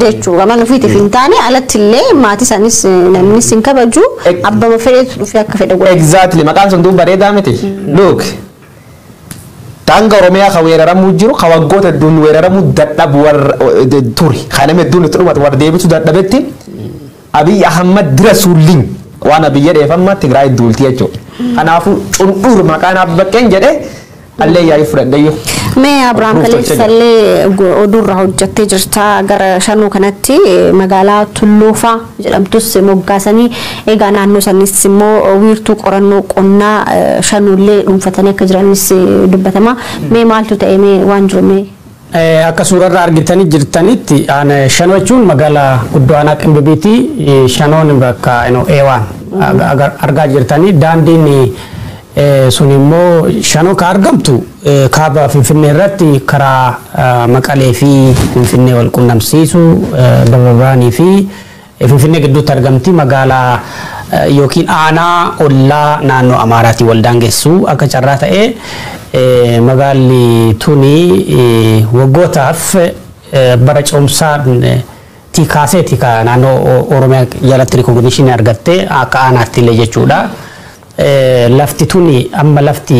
[SPEAKER 1] jechuudha. Kaman ofiitiif hin taane alatti illee maatii isanis namnis hin kabaju, abbama fedheetu dhufee akka fedhe godha.
[SPEAKER 2] Exactly, maqaan sun duuba bareedaa miti. Look. Daangaa Oromiyaa kan weeraramuu jiru kan waggoota hedduun weeraramuu dadhabu warra ture. Kan nama hedduun itti dhumatu warra deebisuu dadhabetti Abiy Ahmad dira suulliin waan Abiy jedheef Tigraay duulti jechuudha. Kanaafuu cundhuur maqaan Abbaqqeen jedhee allee yaa'ii fudhadheyyuu.
[SPEAKER 1] Mee Abiraam, kaleessallee oduurra hojjettee jirta. Gara shanuu kanatti magaalaa Tulluufaa jedhamtus moggaasanii, egaa naannoo sanis immoo wiirtuu qorannoo qonnaa shanuullee dhuunfatanii akka jiranis dubbatama. Mee maaltu ta'e? Mee waan jiru mee?
[SPEAKER 3] Akka suurarraa argitanii jirtanitti, shanoo jechuun magaalaa guddoo aanaa Qimbibiiti. Shanoon bakka eewaan argaa jirtanii daandiin sun immoo shanoo ka argamtu kaaba Finfinnee irratti, karaa Maqalee fi Finfinnee wal qunnamsiisu, Dabra Birhaanii fi Finfinnee gidduutti argamti. Magaalaa yookiin aanaa ollaa naannoo Amaaraatiin wal daangessu. Akka carraa ta'ee magaalli tuni waggootaaf bara ce'umsaa kaaseeti ka naannoo Oromiyaa jalatti recognition argattee akka aanaatti illee jechuudha. Lafti tuni amma lafti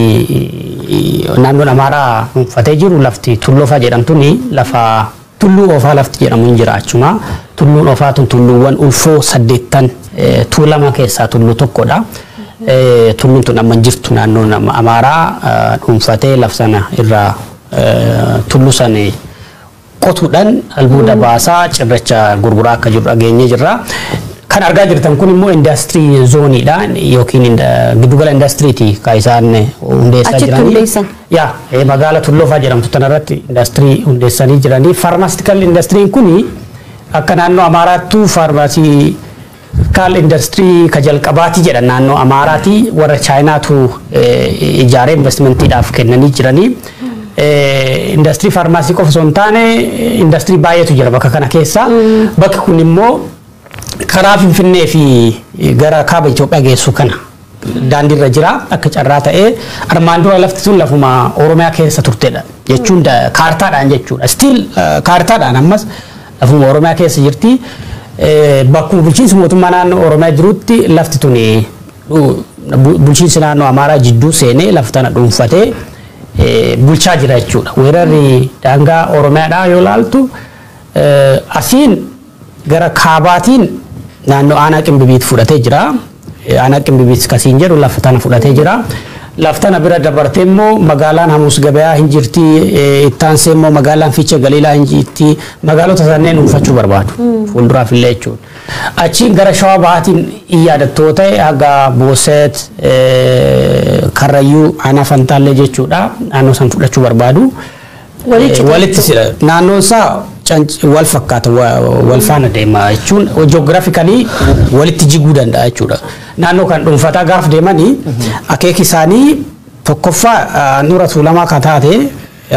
[SPEAKER 3] naannoon Amaaraa dhuunfatee jiru, lafti Tulloofaa jedhamtuni, lafa Tulluu Oofaa lafti jedhamu hin jira achuma. Tulluun Oofaa tun tulluuwwan ulfoo 8 Tuulama keessaa tulluu tokkodha. Tulluun tun amma hin jirtu. Naannoon Amaaraa dhuunfatee lafa sana irraa tulluu sana qotuudhaan albuuda baasaa cirracha gurguraa akka jiru dhageenyee jirra. Kan argaa jirtan kun immoo industry zoneiidha yookiin giddugala indastiriiti kan isaan hundeessaa
[SPEAKER 1] Achitti
[SPEAKER 3] jiranii.
[SPEAKER 1] Hundeessan.
[SPEAKER 3] Yaa, magaala Tulloofaa jedhamtu tanarratti indaastirii hundeessanii jiranii. Pharmaceutical industryn kuni akka naannoo Amaaraattuu pharmaceutical industry ka jalqabaati jedhan. Naannoo Amaaraati warra Chaayinaatu ijaaree investmentiidhaaf kennanii jiranii. Indaastirii faarmaasii qofa osoo hin taane indaastirii baay'eetu jira bakka kana keessa. Bakki kun immoo karaa Finfinnee fi gara kaaba Itoophiyaa geessu kana daandiirra jira. Akka carraa ta'ee armaan dura lafti sun lafuma Oromiyaa keessa turtedha jechuun kaartaadhaan jechuudha. Still kaartaadhaan ammas lafuma Oromiyaa keessa jirti. Bakkuma bulchiinsi mootummaa naannoo Oromiyaa jirutti lafti tuni bulchiinsi naannoo Amaaraa jidduu seenee lafa tana dhuunfatee bulchaa jira jechuudha. Weerarri daangaa Oromiyaadhaa yoo laaltu, asiin gara kaabaatiin naannoo aanaa Qimbibiit fudhatee jira. Aanaa Qimbibiit kasiin jedhu lafa tana fudhatee jira. Lafa tana bira dabartee immoo magaalaan Hamuus Gabayaa hin jirti. Ittaansee immoo magaalaan Fiichee Galiilaa hin jirti. Magaalota sanneen dhuunfachuu barbaadu. Fuulduraaf illee jechuudha. Achiin gara Shawaa Bahaatiin hin yaadattoo ta'e haga Booset, Karrayyuu, aanaa Fantaallee jechuudha. Naannoo san fudhachuu barbaadu. Walitti sidha. Naannoon isaa wal fakkaata, wal faana deema jechuun geographically walitti jiguu danda'a jechuudha. Naannoo kan dhuunfataa gaaf deemanii akeeki isaanii tokkoffaa Nuura Tuulamaa kan taate,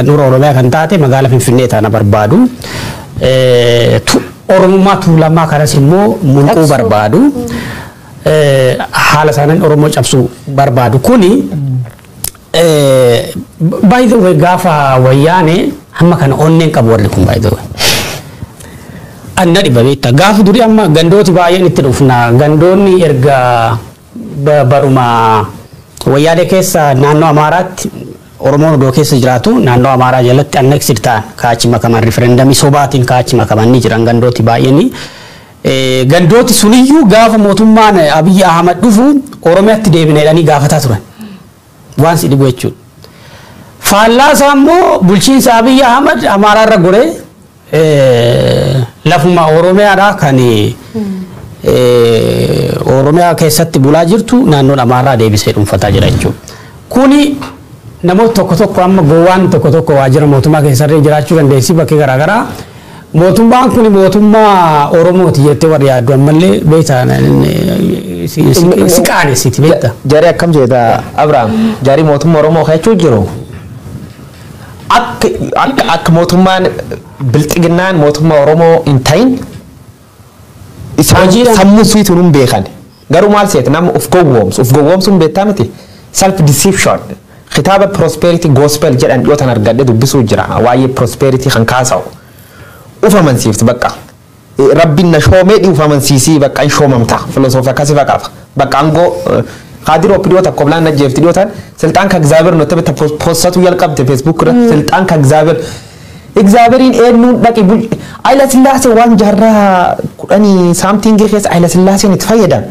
[SPEAKER 3] Nuura Oromiyaa kan taate magaalaa Finfinnee tana barbaadu. Oromummaa Tuulamaa kanas immoo mulquu barbaadu. Haala isaaniin Oromoo cabsuu barbaadu. Kuni by the way gaafa Wayyaane hamma kana onneen qabu warri kun, by the way. Anna dhiba beekta, gaafa durii amma gandooti baay'een itti dhufna. Gandoonni erga baruma Wayyaanee keessa naannoo Amaaraatti Oromoon odoo keessa jiraatu naannoo Amaaraa jalatti annexed ta'an, kaachi makaman, riferendamii sobaatiin kaachi makaman ni jiran gandooti baay'een. Gandooti suniyyuu gaafa mootummaan Abiyyi Ahmad dhufu Oromiyaatti deebina jedhanii gaafataa turan. Waan si dhibu jechuudha. Faallaa isaa immoo bulchiinsa Abiyyi Ahmad Amaaraarra goree lafuma Oromiyaadhaa kan Oromiyaa keessatti bulaa jirtu naannoon Amaaraa deebisee dhuunfataa jira jechuudha. Kuni namoota tokko tokko, amma gowwaan tokko tokko waajjira mootummaa keessarree jiraachuu dandeessi bakkee garaagaraa. Mootummaan kun mootummaa Oromooti jettee warri yaaddu ammallee beektaa si qaanessiti beektaa.
[SPEAKER 2] Jarii akkam jeeta Abrahaam, jarii mootummaa Oromoo jechuu jiru. Akka mootummaan bilxiginnaan mootummaa Oromoo hin ta'in isaan sammuu suitu nun beekan. Garuu maal seeta, nama of gowwoomsu, of gowwoomsuun beektaa miti, self deception. Kitaaba Prosperity Gospel jedhan dhiyoo tan argadhe dubbisuu jira, waa'ee prosperity kan kaasa'u. Uf amansiifti bakka. Rabbiin na shoomee dhi uf amansiisii bakka hin shoomamta. Filosoofii akkasii faqaafa. Bakka aangoo Kaadir OPDO tokko bilaan ajjeefti dhiyootaan ስልጣን ከእግዚአብሔር ነው ተብተ ፖስቱ jalqabte Facebook irratti ስልጣን ከእግዚአብሔር እግዚአብሔርን eenyuun dhaqi Haayila Sillaasee waan jaarraa 10 something keessa Haayila Sillaaseen itti fayyadame.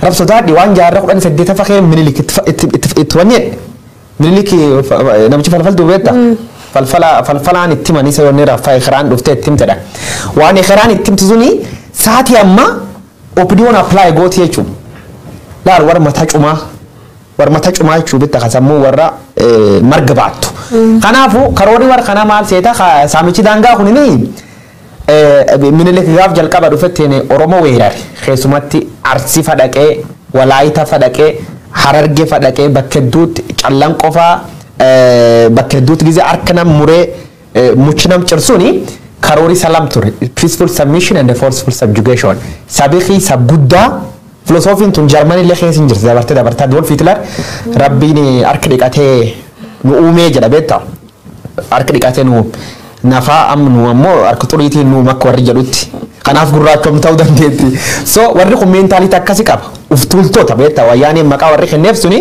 [SPEAKER 2] Rabsotaadhi waan jaarraa 18ffaa kee Minilik itti wanni Minilik namichi falfaltuu beekta. Falfala falfalaan itti himanii isa yoonni raffaa ikiraan dhuftee itti himtedha. Waan ikiraan itti himtu suni sa'aatii ammaa OPDO'n apply gooti jechuudha. Laal warra mataa cumaa warra mataa cumaa jechuun bitta ka sammuu warra marga baattu. Kanaafuu karoorri warra kanaa maal seeta saamichi daangaa kunini Minilik gaaf jalqaba dhufetteen Oromoo weerare keessumatti Arsii fadhaqee Walaayita fadhaqee Harargee fadhaqee bakka hedduutti Callan qofaa bakka hedduutti gizee harka nam muree muchi nam cirsuuni karoori salam ture peaceful submission and forceful subjugation sabiqii sab guddaa filosoofiin tun Jarmanii illee keessa hin jirti dabartee dabartee Adolf Hitler rabbiin harka dhiqatee nu uumee jedha beektaa harka dhiqatee nu nafaa amma nu ammoo harka xuriitiin nu akka warri jedhutti kanaaf gurraachom ta'uu dandeetti. So warri kun mentality akkasii qaba uftuultoota beektaa wayyaaneen maqaa warri kenneef suni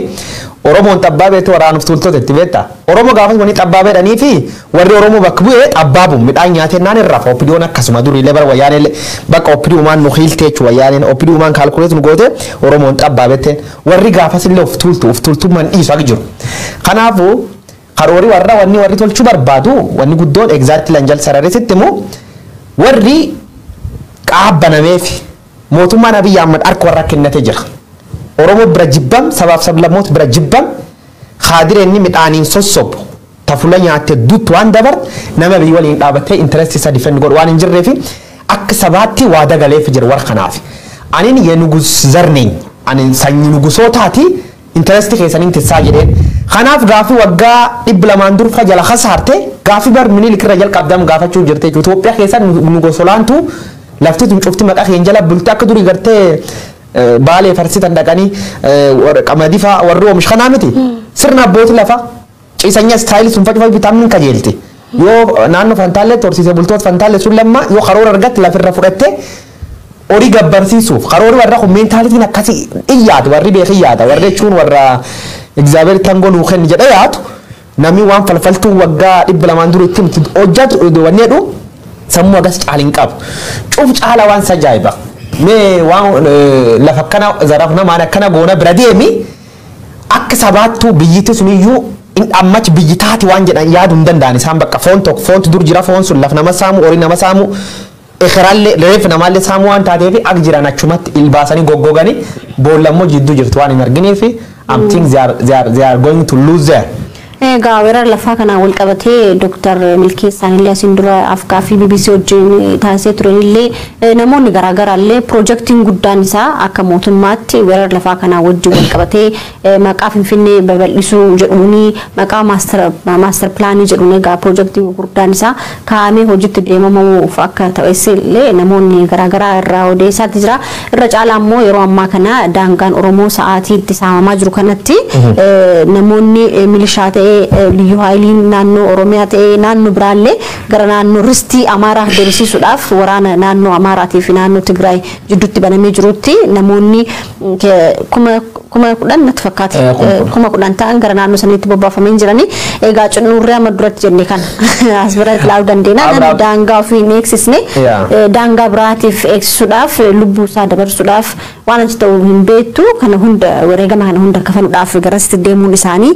[SPEAKER 2] Oromoon xabbaa beektu waraan uftuultoota itti beektaa. Oromoo gaafas wani xabbaa beedhanii fi warri Oromoo bakka bu'ee xabbaabu midhaan nyaatee naan irraa OPDO'n akkasuma durii bara wayyaanee bakka OPDOmaan nu hiiltee jechuudha wayyaaneen OPDOmaan calculate nu goote Oromoon xabbaa beekteen warri gaafas illee uftuultu uftuultummaan dhiisu akka jiru. Kanaafuu karoori warra wanni warri tolchuu barbaadu wanni guddoon exactly lanjal sararisitti immoo warri qaabbanameef mootummaan Abiyyi Ahmad harka warra kennatee jira. Oromoo bira jibbam sabaaf sablammoota bira jibbam haadireenni midhaaniin sossobu tafula nyaatte duttu waan dabart nama biyya waliin dhaabattee interest isa defend godhu waan hin jirreef akka sabaatti waa dagaleef jira warra kanaaf. Anin የንጉስ ዘር ነኝ anin sanyii nugusootaati interest keessaniin tissaa jedheen. Kanaaf gaafii waggaa 200 durfa jala kasaarte gaafii bar Minilik irra jalqabdam gaafachuu jirte Itoophiyaa keessa nugusolaantu lafti tun cufti maqaa keenya jala bulte akka durii gartee baalee farsitan dhaqanii qamadii fa'aa warri oomish kanaa miti sirna abbootii lafa ciisanya style sun facufa bitaamni kajeelti yoo naannoo fantaallee horsiisee bultoota fantaallee sun lamma yoo karoora argatte lafirra fudhatte horii gabbarsiisuuf karoorri warra kun mentalityn akkasii iyyaatu warri beekii yaada warri jechuun warra እግዚአብሔር tangoo nuu kenni jedhee yaadu namni waan falfaltuu waggaa 200 dura itti himtu hojjatu wanni jedhu sammuu agas caaliin qabu cuuf caala waan sajaa'iba mee waan lafa akkana zarafna maan akkana goona bira deemi akka sabaattuu biyyatti suniyyuu ammachi biyyi taati waan jedhan yaaduu hin danda'an isaan bakka foon tokko foontu dur jira foon sun laf nama saamu horii nama saamu ikiraallee reeffa namaallee saamuu waan taateef akka jiran achumatti ilbaasanii goggoganii boollammoo jidduu jirtu waan hin argineef I'm think they are going to lose there.
[SPEAKER 1] Egaa weerara lafaa kanaan wal qabatee Dooktar Milkeessaan illee asiin dura afgaaffii BBC wajjin taasisee turan illee namoonni garaagaraa illee piroojeektiin guddaan isaa akka mootummaatti weerara lafaa kanaan wajjin wal qabatee maqaa Finfinnee babal'isuu jedhuuni maqaa master planii jedhuun egaa piroojeektiin gurguddaan isaa kaa'amee hojiitti deemamuuf akka ta'es illee namoonni garaagaraa irraa odeessaatti jira. Irra caalaa immoo yeroo ammaa kana daangaan Oromoo sa'aatii itti saamamaa jiru kanatti namoonni milishaa ta'ee ልዩ ኃይሊin naannoo Oromiyaa ta'ee naannoo biraallee gara naannoo ristii Amaaraa deebisiisuudhaaf waraana naannoo Amaaraatii fi naannoo Tigraay jidduutti banamee jirutti namoonni 10,000 natti fakkaate 10,000 ta'an gara naannoo saniitti bobbaafamanii jiranii. Egaa cinnuurree amma duratti jenne kana as bira ilaaluu dandeenya. Namni daangaa ofii hin eegsisne daangaa biraatiif eegsisuudhaaf lubbuu isaa dabarsuudhaaf waan achi ta'u hin beektu kana hunda wareegama kana hunda kafaluudhaaf garasitti deemuun isaanii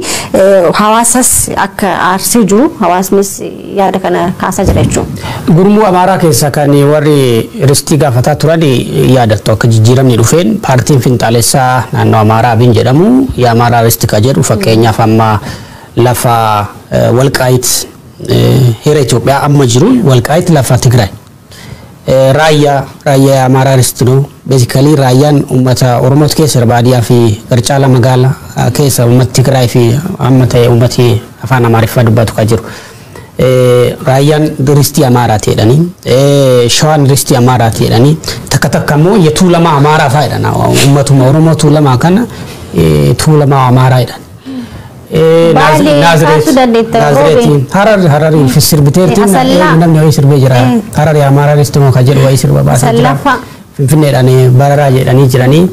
[SPEAKER 1] hawaasas akka aarsee jiru hawaasnis yaada kana kaasaa jira jechuudha.
[SPEAKER 3] Gurmuu Amaaraa keessa kan warri ristii gaafataa turan yaadattu akka jijjiiramni dhufeen paartiin finxaalessaa naannoo Amaaraa Abiin jedhamu የአማራ ርስት ka jedhu fakkeenyaaf amma lafa Walqaayit heera Itoophiyaa amma jiru Walqaayit lafa Tigraay. Raayyaa raayyaa የአማራ ርስት ነው። Basically raayyaan uummata Oromoot keessa baadiyyaa fi garcaala magaalaa keessa uummata Tigraay fi amma ta'e uummati afaan Amaariffaa dubbatu ka jiru. Raayyaan ristii Amaaraati jedhanii Shawaan ristii Amaaraati jedhanii takka takka immoo የቱለማ አማራ faa jedhan uummatuma Oromoo Tuulamaa kana Tuulamaa Amaaraa jedhan. Naazreetiin Harar Hararii fi sirbiteertiin namni wayii sirbee jira. Hararii Amaaraa ristii moo ka jedhu wayii sirba baasaa jira. Finfinneedhaan bararaa jedhanii jiranii.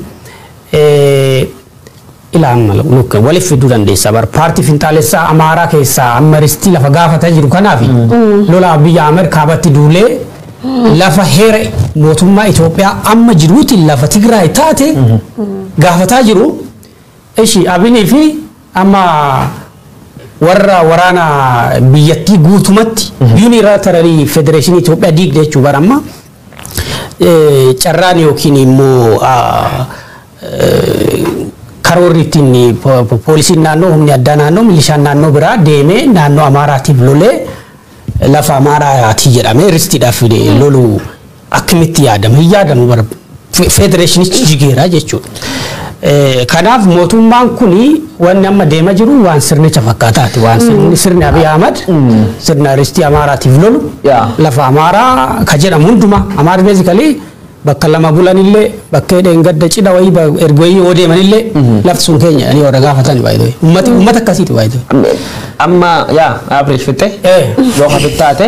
[SPEAKER 3] Ilaa look, waliif fiduu dandeessa bar paartii finxaalessaa Amaaraa keessaa amma ristii lafa gaafataa jiru kanaaf lola biyya Ameerikaabatti duulee lafa heera mootummaa Itoophiyaa amma jiruutiin lafa Tigraay taate gaafataa jiru. Ishi Abinii fi amma warra waraana biyyattii guutumatti unilaterally federeeshinii Itoophiyaa diigde jechuu bara amma carraan yookiin immoo karoorri ittiin poolisiin naannoo, humni addaa naannoo, milishaan naannoo biraa deemee naannoo Amaaraatiif lolee lafa Amaaraati jedhamee ristiidhaaf lolu akkamitti yaadama? Hin yaadamu bara federeeshinichi jigeera jechuudha. Kanaaf mootummaan kuni wanni amma deema jiru waan sirnicha fakkaataati. Waan sirni Abiy Ahmad sirna ristii Amaaraatiif lolu lafa Amaaraa ka jedhamu hundumaa Amaarri basically bakka lama bulanillee bakka dheengadda cidha wayii erga wayii yoo deemanillee lafti sun keenya jedhanii warra gaafatan baay'ee. Ummati ummata akkasiiti baay'ee.
[SPEAKER 2] Amma yaa average fitte yoo hafe taate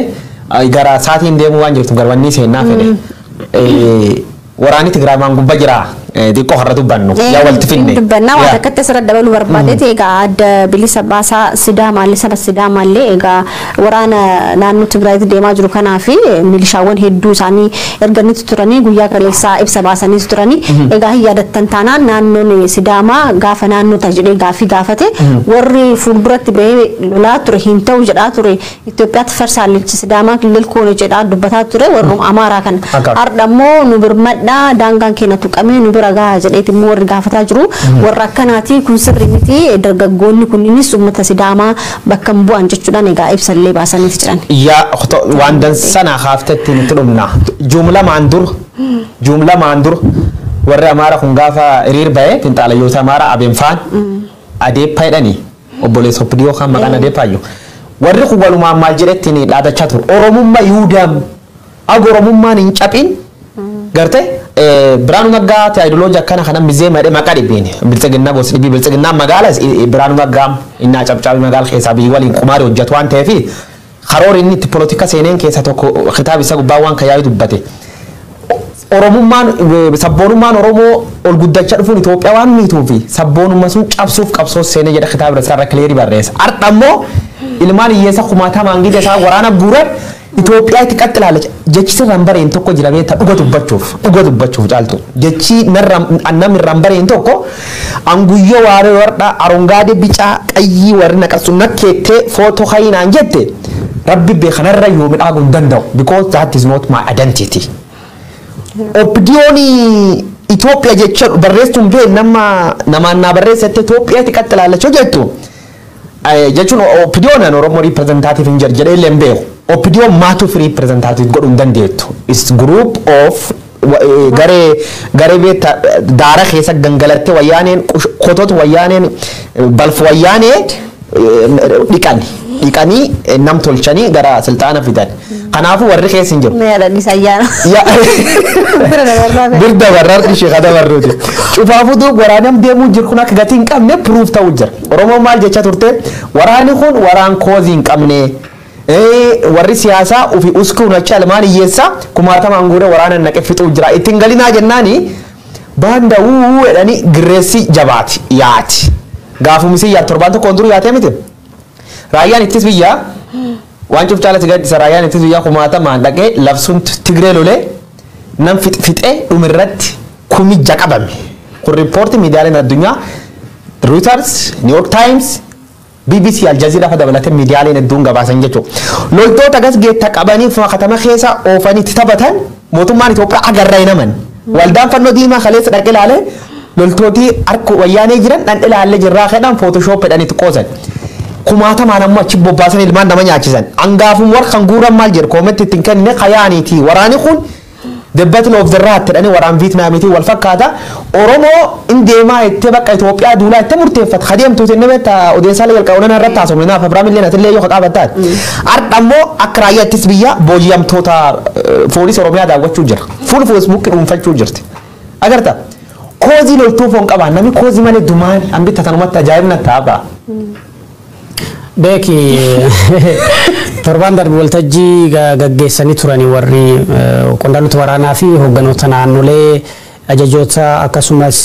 [SPEAKER 2] gara saatiin deemuu waan jirtu garwanni seenaa fedhe. Waraanni Tigraay maan gubbaa jira xiqqoo har'a dubbannu yaa walitti finne.
[SPEAKER 1] Dubbannaa waan akkatti asirra dabaluu barbaadeeti. Egaa Adda Bilisa Baasaa Sidaamaallee, saba Sidaamaallee, egaa waraana naannoo Tigraayitti deemaa jiru kanaa fi milishaawwan hedduu isaanii erganitti turanii guyyaa kaleessaa ibsa baasanii turanii. Egaa hin yaadattan taanaan naannoon Sidaamaa gaafa naannoo ta'a jedhee gaafii gaafate warri fuulduratti bahee lolaa ture, hin ta'u jedhaa ture, Itoophiyaatti farsaallichi Sidaamaa kilil koone jedhaa dubbataa ture warrum Amaaraa kana. Har'a immoo nu birmadhaa, daangaan keenya tuqamee nu bira gahaa jedheeti immoo warri gaafataa jiru warra akkanaati. Kun sirri miti, dargaggoonni kunniinis uummata Sidaamaa bakka hin bu'an jechuudhaan egaa ibsallee baasaniif jiran.
[SPEAKER 2] Yaa waan dansanaa haaftetti nutti dhumna. Jumla maan dur warri Amaara kun gaafa hiriir ba'e finxaalayyoota Amaara Abeenfaan Adeeppa jedhanii obboleessa Oppidiyoo kan maqaan Adeeppaayyuu. Warri kun walumaan maal jedhettiin dhaadachaa ture. Oromummaa Yihudaam aga Oromummaan hin caphin garte Biraanuu Naggaa ideoloojii akkana kana mizee madhe maqaa dhibbeen biltsiginnaa gosa dhibbii biltsiginnaa magaala Biraanuu Naggaa innaa cabcaabii magaala keessaa biyyi waliin qumaari hojjetu waan ta'eef karoora inni itti polotika seeneen keessaa tokko kitaaba isa gubbaa waan kayyaa'u dubbate. Oromummaan, sabboonummaan Oromoo ol guddachaa dhufuun Itoophiyaa waan miituufi sabboonummaa sun cabsuuf qabsoo seenee jedha kitaaba isaa irra clear barreessa. Har'a immoo ilmaan hiyyeessa kumaatamaan gija isaa waraana guuran Itoophiyaa itti qaxxilaala. Jechi sirraan bareen tokko jira beektaa, dhuga dubbachuuf caaltu. Jechi namni irraan bareen tokko anguyyoo waaree warra arongaadee bicaa qayyii warri naqasu nakkeettee footoo hayinaan jette rabbi beekanarra yoo midhaaguu hin danda'u, because that is not my identity. Opdiyoon Itoophiyaa jecha barreessuun bee nama namaan naa barreessette Itoophiyaa itti qaxxilaalachuu jettu. Jechuun Opdiyoon an Oromoo representative hin jedhu jedhee illee hin beeku. Opdiyoon maatuuf representative godhuu hin dandeettu. Is group of garee beektaa daara keessa gangalattee wayyaaneen kototu wayyaaneen balfa wayyaanee dhiqan dhiqanii nam tolchanii gara silxaana fidan. Kanaafuu warri keessa hin jiru.
[SPEAKER 1] Mee yaadadhis ayyaana. Bira dabarraa.
[SPEAKER 2] Bir dabarraa ishee ka dabarruuti. Cufaafuu waraanaan deemuu jiru kun akka gatii hin qabne proof ta'uu jira. Oromoon maal jecha turte? Waraanni kun waraan cause hin qabne. Warri siyaasaa ofii uskuun achi almaan hiyyeessaa kumaatamaan guuree waraana naqee fixuu jira. Ittiin galinaa jennaani baanda wuu jedhanii girreessi jabaati yaati. Gaafumisii yaa torbaan tokkoon duru yaatee miti. Raayyaan ittis biyyaa waan cuf caalatti gaddisa. Raayyaan ittis biyyaa kumaatamaan dhaqee labsuun Tigree lolee nam fixee dhumirratti kumijja qabame. Kun riippoortii miidiyaaleen addunyaa Reuters, New York Times, BBC, Al Jazeera fa dabalatee miidiyaaleen hedduun gabaasan jechuudha. Loltoota gas geetta qabanii katama keessa oofanii itti taphatan mootummaan Itoophiyaa agarra hin aman. Waldaan fannoo diimaa kaleessa dhaqee ilaalee loltooti harka wayyaanee jiran dhandhe ilaallee jirraa jedhan Photoshop jedhanii itti qoosan. Kumaatamaan ammoo achi bobbaasan ilmaan nama nyaachisan. Hangaafum warra kan guuran maal jedhu comment ittiin kenne kayaaniiti. Waraanni kun The Battle of the Rat jedhanii waraan Vietnaamiitiin wal fakkaata. Oromoo in deemaa jettee bakka Itoophiyaa duulaa jettee murteeffata. Kadeemtuuti inni beektaa odeessaalee jalqabu irratti haasofne naaf Abiraam illee natillee yoo qabattaati. Har'a ammoo akka raayyaa ittis biyya booji'amtoota poolisii Oromiyaa daawwachuu jira. Fuul Feesbuukii dhuunfachuu jirti. Agarta. Cause loltuu foon qabaan namni cause malee dumaan hambitta tanumatti ajaa'ibna ta'a ba'a.
[SPEAKER 3] Beeki, torban darbe waltajjii gaggeessanii turanii warri qondaaltota waraanaa fi hoogganoota naannolee Ajajoota akkasumas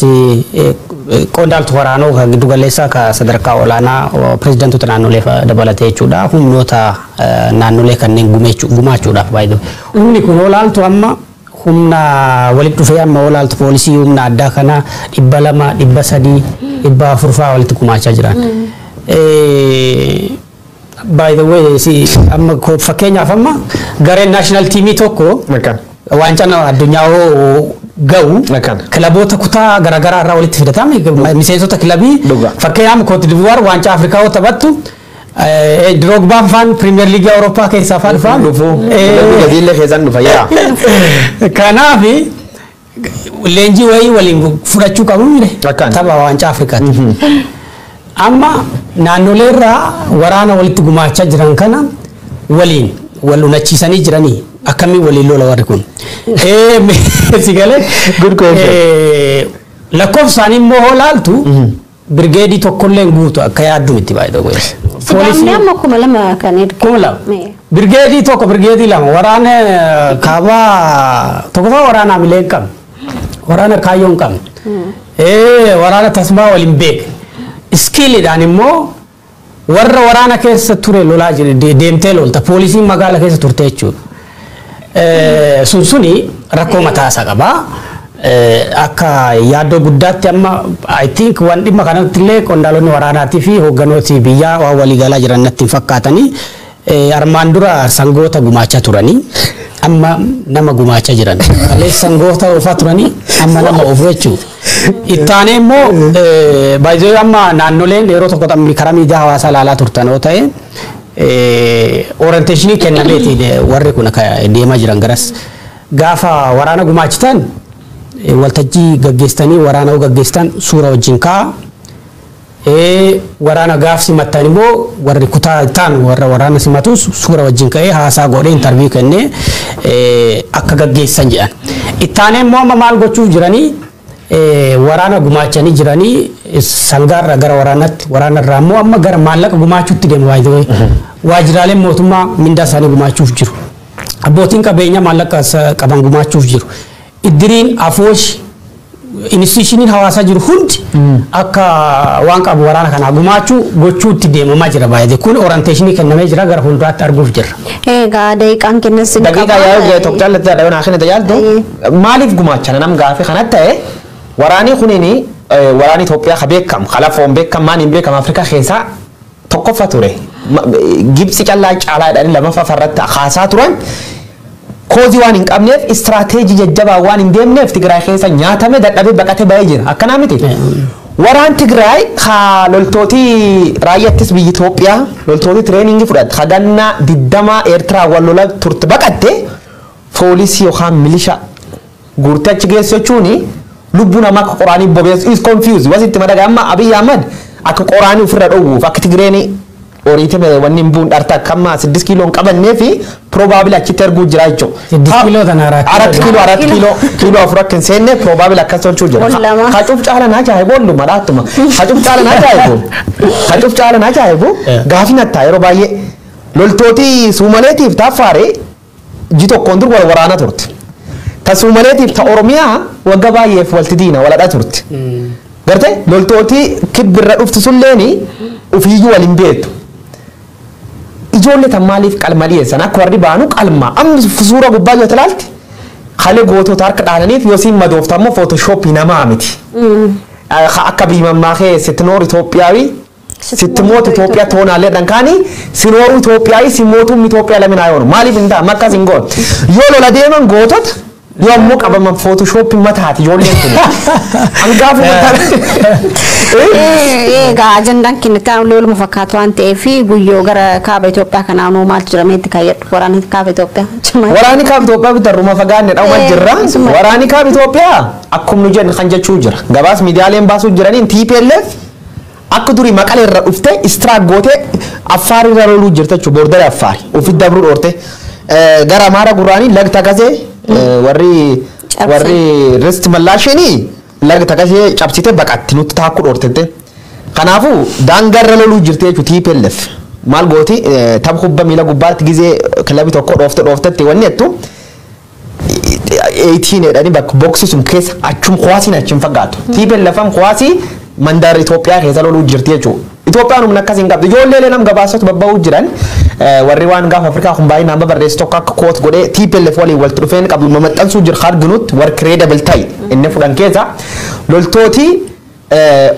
[SPEAKER 3] qondaaltota waraanoo kan giddu galeessaa kan sadarkaa olaanaa pirezidaantoota naannolee dabalatee jechuudha. Humnoota naannolee kanneen gumaachuudhaaf baay'ee. Humni kun olaaltu amma humna walitti dhufee amma olaaltu poolisii humna addaa kana 200, 300, 400 fa'aa walitti gumaachaa jiran. By the way, si amma fakkeenyaaf amma gareen national teamii tokko waancaa addunyaa hoo ga'u kilaboota kutaa garaagaraa irraa walitti fidatame miseensota kilabii, fakkeenyaaf Cote d'Ivoire waancaa Afrikaa yoo taphattu, Drogbaan faan Premier League Awurooppaa keessaa faan dhufaan.
[SPEAKER 2] Dhufu. Gadiillee keessan dhufa yaa.
[SPEAKER 3] Kanaaf leenjii wayii waliin fudhachuu qabu mire tapha waancaa Afrikaatti. Amma naannolee irraa waraana walitti gumaachaa jiran kana waliin wal unachiisanii jiranii akkamiin waliin lola warri kun? Si galee?
[SPEAKER 2] Good question.
[SPEAKER 3] Lakkoofsaan immoo hoo laaltu birgeedii tokkollee guutu akka yaaddu miti baay'ee.
[SPEAKER 1] Sidaamni amma 2000 kan erge.
[SPEAKER 3] 2000. Birgeedii tokko, birgeedii lama, waraana kaabaa tokkoffaa waraana amilee hin qabne. Waraana kaayyoo hin qabne. Waraana tasmaa waliin beekne. Skilliidhaan immoo warra waraana keessa ture lolaa jire deemtee lolta, poolisiin magaala keessa turte jechuudha. Sun suni rakkoo mataa isaa qaba. Akka yaaddoo guddaatti amma I think waan dhimma kanatti illee qondaalonni waraanaatii fi hoogganooti biyyaa waan waliigalaa jiran natti hin fakkaatanii. Armaan dura sangoota gumaachaa turanii, amma nama gumaachaa jiran. Kaleessa sangoota oofaa turanii, amma nama oofu jechuudha. Ittaanee immoo baay'ee amma naannoleen yeroo tokko karaa miidiyaa hawaasaa ilaalaa turtan yoo ta'e, orientationii kennameeti warri kun akka deemaa jiran garas. Gaafa waraana gumaachitan, waltajjii gaggeessitanii waraana yoo gaggeessitan suura wajjin kaa'a. Waraana gaaf simattan immoo warri kutaa ta'an warra waraana simatus suura wajjin ka'ee haasaa godhee interview kennee akka gaggeessan jedhan. Ittaanee immoo amma maal gochuuf jiranii, waraana gumaachanii jiranii, sangaarraa gara waraanaatti, waraanarraa immoo amma gara maallaqa gumaachuutti deemu baay'ee. Waajjiraaleen mootummaa mindaa isaanii gumaachuuf jiru. Abbootiin qabeenyaa maallaqa qaban gumaachuuf jiru. Iddiriin, afoosh, institutioniin hawaasaa jiru hundi akka waan qabu waraana kanaa gumaachuu gochuutti deemamaa jira baay'ee. Kun orientationii kennamee jira, gara fuulduraatti arguuf jirra.
[SPEAKER 1] Egaa daqiiqaan kennas ni
[SPEAKER 2] Daqiiqaa yaa'u tokko caalatti dha yoo naa tajaajilu maaliif gumaachana nam gaafii kanatti ta'e, waraanni kunini waraanni Itoophiyaa ka beekam kalafoon beekam maaniin beekam Afrikaa keessaa tokkoffaa ture. Gibsi callaa caalaa jedhanii lamaffaa farratti kaasaa turan. Causeii waan hin qabneef, istiraateejii jajjabaa waan hin deemneef, Tigraay keessa nyaatame dadhabee baqatee bahee jira. Akkanaa miti. Waraan Tigraay ka loltootii raayyaattis biyya Itoophiyaa loltootii trainingii fudhatte ka ganna 20 Eertiraa wal lola turte baqatte, poolisii yookaan milisha guurtee achi geessu jechuun lubbuu namaa akka qoraanii bobeessu is confused wasitti madaga. Amma Abiy Ahmad akka qoraanii ofirra dhowwuuf akka Tigreen horiite wanni hin buun dharta akka amma 6 kiiloo hin qabannee fi probably achitti erguu jira jechuudha.
[SPEAKER 3] 6 kiiloo tana 4
[SPEAKER 2] 4 kiiloo, 4 kiiloo, 4 kiiloo akka hin seenne probably akkas tolchuu jira.
[SPEAKER 1] Ol lama.
[SPEAKER 2] Hacuuf caalan ajaa'ibu olluma dhaattuma. Hacuuf caalan ajaa'ibu. Hacuuf caalan ajaa'ibu. Gaafii nattaa yeroo baay'ee loltooti Suumaleetiif Taaffaaree ji tokkoon dur wal waraana turte. Ta Suumaleetiif ta Oromiyaa wagga baay'eef walti diina waladha turte. Gartee loltooti kibbirra dhuftu sulleeni ofiiyyuu wal hin beektu. Ijoollee tan maaliif qalma dhiyeessan? Akka warri baanu qalma amma suura gubbaa yoo ilaalte halee gootota harka dhaananiif yoo siin madoofta ammoo photoshopii namaa miti. Akka biimammaa kee ስትኖር ኢትዮጵያዊ ስትሞት ኢትዮጵያ ትሆናለህ dhankaani ሲኖሩ ኢትዮጵያዊ ሲሞቱም ኢትዮጵያ ለምን አይሆኑ? Maaliif hin ta'a akkas hin goon? Yoo lola deeman gootota, yoo ammoo qabaman photoshopii mataati ijoolleen kun. Hangaafu mataa.
[SPEAKER 1] Egaa ajandaan keenya itti aanu waluma fakkaatu waan ta'eef, guyyoo gara kaaba Itoophiyaa kanaa nuu maaltu jira meetti kaayyadhu, waraanni kaaba Itoophiyaa.
[SPEAKER 2] Waraanni kaaba Itoophiyaa bitarruma fagaanne dhawma jirra. Waraanni kaaba Itoophiyaa akkuma nu jennu kan jechuu jira. Gabaas miidiyaaleen baasuu jiraniin TPLF akka durii Maqalee irra dhufte istiraak gootee Affaar irra loluu jirta jechuudha. Borderii Affaari ofitti dabruu dhoorte. Gara Amaara gurraanii laga Takasee warri warri rist mallaashinii laga Takasee cabsite baqatti nutti taakkuu dhoortette. Kanaafuu daangarra loluu jirti jechuudha TPLF. Maal gooti, tapha kubbaa miila gubbaatti gizee kilabii tokko dhoofte dhooftetti wanni jettu 18 jedhanii bakka boxii sun keessa achum kuwaasiin achi hin fagaatu. TPLF kuwaasii mandaara Itoophiyaa keessa loluu jirti jechuudha. Itoophiyaan humna akkasii hin qabdu. Ijoollee nam gabaasatu babba'uu jiran, warri waan gaafa Afrikaa kun baay'inaan babarreessu tokko akka quote godhee TPLF waliin walitti dhufeen qabdu mamaxxansuu jira arginutti, warri credible ta'e inni fudhan keessa loltooti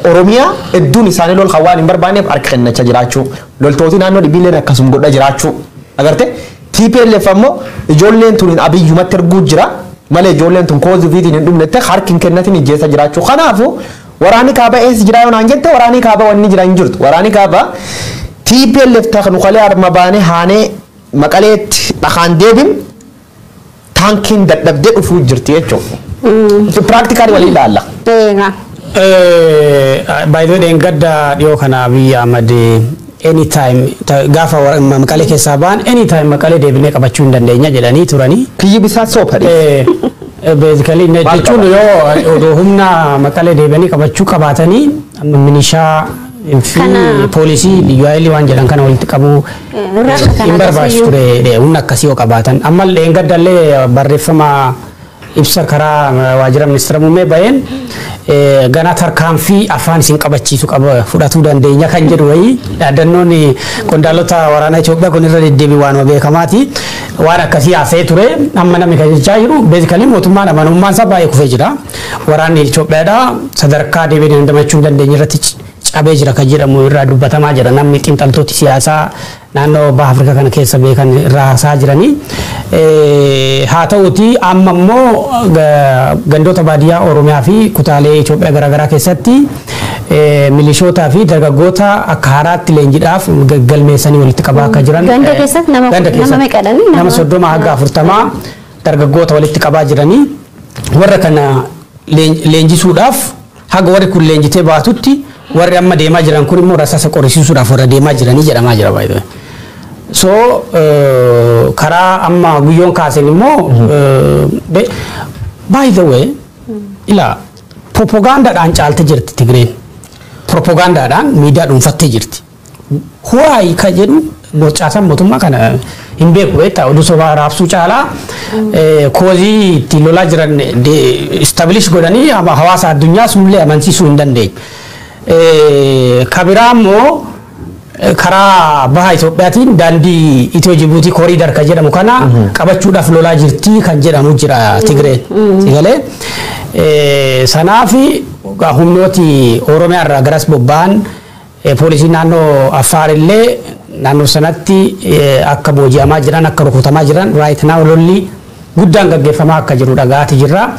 [SPEAKER 2] Oromiyaa hedduun isaanii lol kan waan hin barbaanneef harka kennachaa jiraachuu. Loltooti naannoo dhibiilleen akkasuma godha jiraachuu. Agarte, TPLF ammoo ijoolleen tun Abiyyumatti erguu jira malee ijoolleen tun cause ofiitiin hin dhumnette harki hin kennatin ijjeessa jiraachuu. Kanaafuu waraanni kaaba eessa jira yoo naan jette, waraanni kaaba wanni jira hin jirtu. Waraanni kaaba TPLF taknu kalee harma baanee haanee Maqaleetti dhakaan deebin taankiin dadhabdee dhufuu jirti jechuudha. Practically waliin ilaalla.
[SPEAKER 1] Eegaa.
[SPEAKER 3] Baay'ee dheengadda dhiyoo kana Abiy Ahmad anytime gaafa Maqalee keessaa ba'an, anytime Maqalee deebinee qabachuu hin dandeenya jedhanii turanii.
[SPEAKER 2] Kiyyi bisaa soofadhe.
[SPEAKER 3] Basically jechuun yoo odoo humna Maqalee deebi'anii qabachuu qabaatanii amma milishaa fi poolisii liyyuu waan jedhan kana walitti qabuu hin barbaachisu ture, humna akkasii yoo qabaatan. Amma dheengaddallee barreeffama ibsa karaa waajjira ministeera muummee baheen ganaa tarkaanfii afaan isin qabachiisu qaba fudhatuu dandeenya kan jedhu wayii, dhaadannoon qondaalota waraanaa Itoophiyaa kun irra deddeebii waanuma beekamaati. Waan akkasii haasa'ee ture. Amma namni kan jechaa jiru, basically mootummaan amanamummaan isaa baay'ee kufee jira. Waraanni Itoophiyaadha sadarkaa deebiin dandamachuu hin dandeenye irratti cabee jira kan jedhamu irraa dubbatamaa jira. Namni xiinxaltooti siyaasaa naannoo Baha Afrikaa kana keessa beekan irraa haasaa jiranii. Haa ta'uti, amma immoo gandoota baadiyyaa Oromiyaa fi kutaalee Itoophiyaa garaagaraa keessatti milishootaa fi dargaggoota akka haaraatti leenjiidhaaf galmeessanii walitti qabaa akka jiran.
[SPEAKER 1] Ganda keessatti nama meeqadhani?
[SPEAKER 3] Nama 30 haga 40 dargaggoota walitti qabaa jiranii, warra kana leenjisuudhaaf, haga warri kun leenjitee baatutti warri amma deemaa jiran kun immoo rasaasa qorisiisuudhaaf warra deemaa jiranii jedhamaa jira baay'ee. So karaa amma guyyoon kaasen immoo, by the way, ilaa, propagaandaadhaan caalte jirti Tigreen. Propagaandaadhaan miidiyaa dhuunfattee jirti. Why ka jedhu caasaan mootummaa kana hin beeku, beektaa, oduu sobaa raabsuu caalaa cause ittiin lolaa jiran establish godhanii hawaasa addunyaa sunillee amansiisuu hin dandeenye. Kabiraa immoo karaa baha Itoophiyaatiin daandii Itiyoo Jibuutii corridor kan jedhamu kana qabachuudhaaf lolaa jirti kan jedhamu jira Tigreen. Sigalee sanaaf humnooti Oromiyaa irraa garas bobba'an, poolisii naannoo Affaar illee naannoo sanatti akka booji'amaa jiran, akka rukutamaa jiran, right now lolli guddaan gaggeeffamaa akka jiru dhagaati jirra.